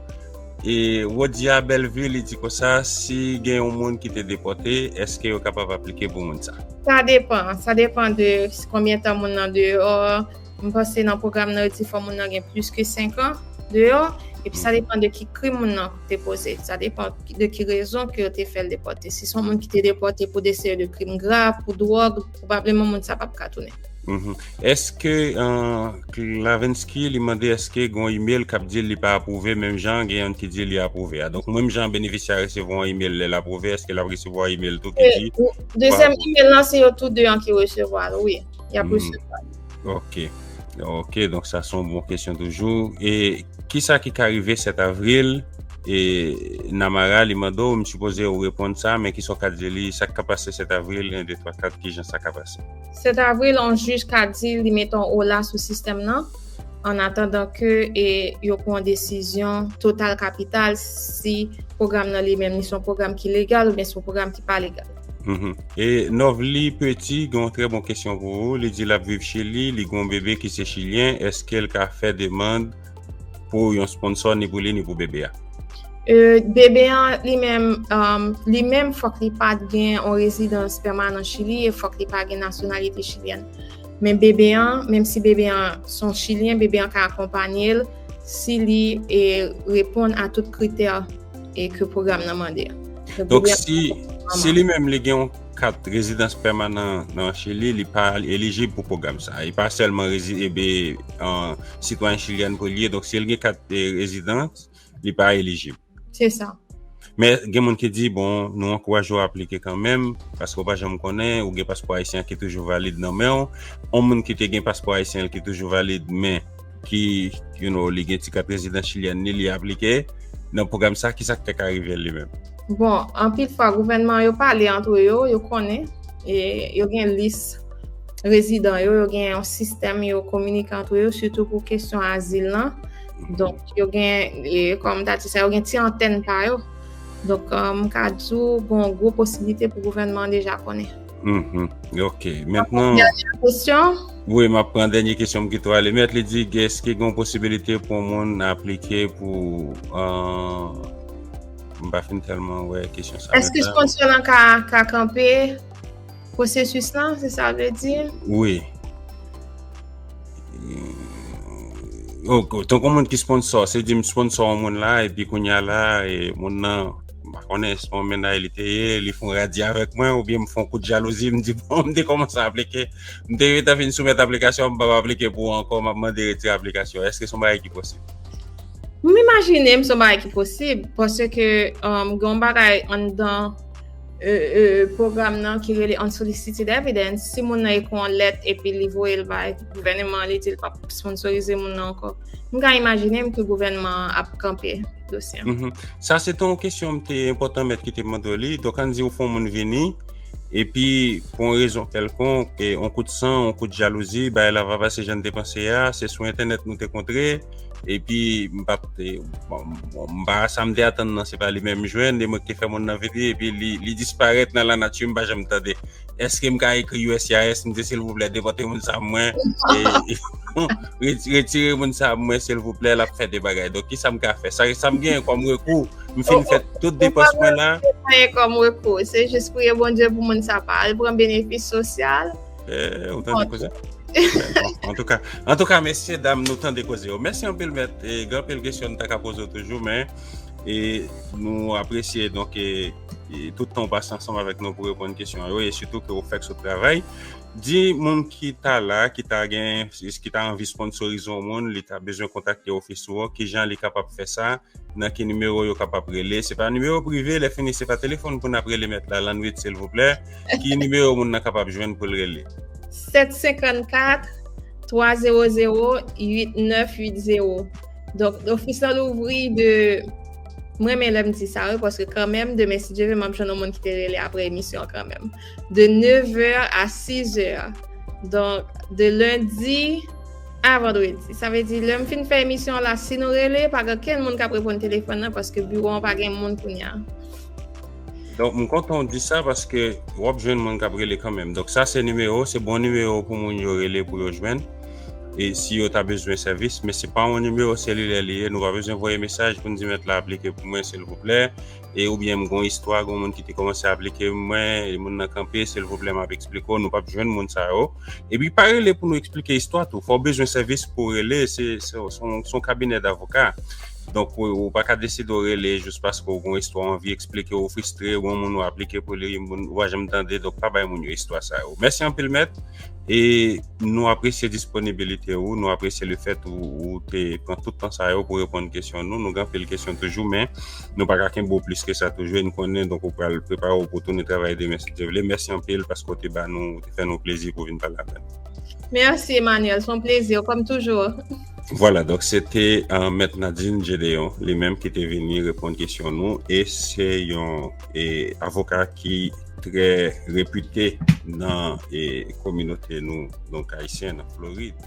e Rodia Bellevue, li di konsa, si gen yon moun ki te depòte, èske yo kapab aplike pou moun sa? Sa depan. Sa depan de konbyen tan moun nan deyò. M panse nan pwogram nan, yo di fò moun nan gen plis ke senk an deyò. Epi sa depan de ki krim moun nan te poze. Sa depan de ki rezon ke yo te fè l depòte. Si se yon moun ki te depòte pou de seri de krim grav, pou dwòg, pwobableman moun sa p ap ka tounen. Mhm. Èske, euh, Clavinsky, li mande èske gen yon email k ap di li pa apwouve, menm jan gen youn ki di li apwouve a. Donk, menm jan benefisyè a resevwa yon email lè l apwouve, èske l ap resevwa yon email tou ki di Dezyèm email lan, se yo tou de an ki resevwa l, wi. Y ap resevwa l. Ok. Ok, donk sa se yon bon kesyon toujou. E kisa ki ka rive sèt avril? E Namara, li mande w, m sipoze ou reponn sa, men kisa w ka di li, sa k ka pase sèt avril, en, de, twa, kat, kijan sa ka pase? Sèt avril, yon jij ka di li mete yon ola sou sistèm nan, an atandan ke e, yo pran yon desizyon total kapital si pwogram nan li menm, li se yon pwogram ki legal oubyen se yon pwogram ki pa legal. Mhm. E Novely Petit gen yon trè bon kesyon pou ou. Li di l ap viv Chili, li gen yon bebe ki se chilyen. Èske l ka fè demann pou yon sponsò ni pou li ni pou bebe a? Euh, bebe an, li menm, euh, li menm, fòk li pa t gen yon rezidans pèmanan Chili e fòk li pa gen nasyonalite chilyèn. Men bebe an, menm si bebe an se yon chilyen, bebe an ka akonpanye l si li e, reponn a tout kritè e ke pwogram nan mande. Donk, si, si li menm li gen yon kat rezidans pèmanan nan Chili, li pa elijib pou pwogram sa. Li pa sèlman rezi, ebe, an, sitwayen chilyèn pou li ye. Donk, si l gen kat, e, rezidans, li pa elijib. Se sa. Men gen moun ki di, bon, nou ankouraje w aplike kanmenm, paske w pa janm konnen, ou gen paspò ayisyen ki toujou valid nan men w. Yon moun ki te gen paspò ayisyen ki toujou valid, men ki, you know, li gen ti kat rezidans chilyèn li, li aplike nan pwogram sa, kisa k te ka rive l li menm? Bon, anpil fwa, gouvènman yo pale antre yo, yo konnen, e yo gen lis rezidan yo, yo gen yon sistèm yo kominike antre yo, sitou pou kesyon azil lan. Donk, yo gen, e, kòm m ta di sa, yo gen ti antèn pa yo. Donk, euh, m ka di w, gen yon gwo posiblite pou gouvènman an deja konnen. Mhm. Ok. Mentnan, Dènye kesyon? Wi, m ap pran dènye kesyon m kite w ale. Mèt, li di, èske gen yon posibilite pou yon moun aplike pou, euh, m pa fin tèlman wè kesyon sa. Èske sponsò lan ka, ka kanpe pwosesis lan, se sa w vle di? Wi. Ok, tankou moun ki sponsò, se di m sponsò yon moun la, epi kounye a la, e, moun nan, m pa konnen, se yon mennaj li te ye, li fè yon radi avèk mwen, oubyen m fè yon kout jalouzi, m di, bon, m te kòmanse aplike, m te gentan fin soumèt aplikasyon, m p ap aplike pou ou ankò, m ap mande retire aplikasyon. Èske se yon bagay ki posib? M imajine m se yon bagay ki posib, paske, um, gen yon bagay anndan, e, e, pwogram nan ki rele unsolicited evidence. Si moun nan ekri yon lèt epi li voye l bay gouvènman an, li di l p ap sponsorize moun nan ankò, m ka imajine m ke gouvènman an ap kanpe dosye an. Mhm. Sa se te yon kesyon m te enpòtan mèt ki te mande w li. Donk, ann di ou fè yon moun vini, epi pou yon rezon kèlkonk, e, yon kout san, yon kout jalouzi, bagay la pa pase jan n te panse a, se sou entènèt nou te kontre, epi m p ap te, bon, bon, m pa, sa m te atann nan, se pa li menm m jwenn, e mwen ki te fè moun nan vini, epi li, li disparèt nan lanati, m pa janm tande. Èske m ka ekri U S C I S, m di, silvouplè, depòte moun sa mwen, e, reti-, retire moun sa mwen, silvouplè, l ap fè de bagay. Donk, kisa m ka fè? Sa, sa m genyen kòm rekou, m fin fè tout depans mwen la. Ou pa genyen kòm rekou, se jis priye Bondye pou moun sa pa al pran benefis sosyal. Eh, ou tande koze? Bon, antouka, antouka, mesye dam, nou tande koze yo. Mèsi anpil, mèt. E, gen anpil kesyon nou ta ka poze w toujou, men, e, nou apresye, donk, e, e, tout tan w pase ansanm avèk nou pou reponn kesyon yo, e sitou ke w fèk sot travay. Di moun ki ta la, ki ta gen, ki ta anvi sponsorize yon moun, li ta bezwen kontakte ofis ou an, kijan li kapab fè sa, nan ki nimewo yo kapab rele. Se pa nimewo prive, lè fini, se pa telefòn pou n ap rele mèt la, lannwit, silvouplè. Ki nimewo moun nan kapab jwenn pou l rele? Sèt senkannkat, twa zewo zewo, uit nèf uit zewo. Donk, ofis lan louvri de, mwen renmen lè m di sa, wi, paske kanmenm, demen, si Dye vle, m ap jwenn yon moun ki te rele apre emisyon an kanmenm. De nevè a sizè. Donk, de lendi a vandredi. Sa vle di, lè m fin fè emisyon an la, si nou rele, pa gen kenn moun k ap reponn telefòn nan, paske biwo an pa gen moun kounye a. Donk, m kontan w di sa paske w ap jwenn moun k ap rele kanmenm. Donk, sa se nimewo, se bon nimewo pou moun yo rele pou yo jwenn. E si yo ta bezwen sèvis, men se pa yon nimewo selilè li ye, nou pa bezwen voye mesaj pou n di mèt la aplike pou mwen, silvouplè. E oubyen m gon istwa, gon moun ki te kòmanse aplike mwen, e moun nan kanpe, silvouplè, m ap eksplike w, nou p ap jwenn moun sa yo. Epi pa rele pou nou eksplike istwa tou, fò w bezwen sèvis pou w rele, se se- se yon se yon kabinè davoka. Donk, ou, ou pa ka deside w rele jis paske w gon istwa, w anvi eksplike, w fristre, w gon moun w aplike pou li, moun ou pa janm tande, donk pa bay moun yo istwa sa yo. Mèsi anpil, mèt. E nou apresye disponibilite ou, nou apresye le fèt ou, ou te pran tout tan sa yo pou reponn kesyon nou. Nou gen anpil kesyon toujou, men nou pa ka kenbe w plis ke sa toujou. E nou konnen, donk, ou pral prepare w pou tounen travay demen, si Dye vle. Mèsi anpil paske w te ba nou, ou te fè nou plezi pou vin pale avè nou. Mèsi, Emmanuel. Se yon plezi, kòm toujou. Vwala, donk se te uh, Mèt Nadine Gédéon, li menm ki te vini reponn kesyon nou, e se yon e, avoka ki trè repite nan e, kominote nou, donk ayisyen nan Florid.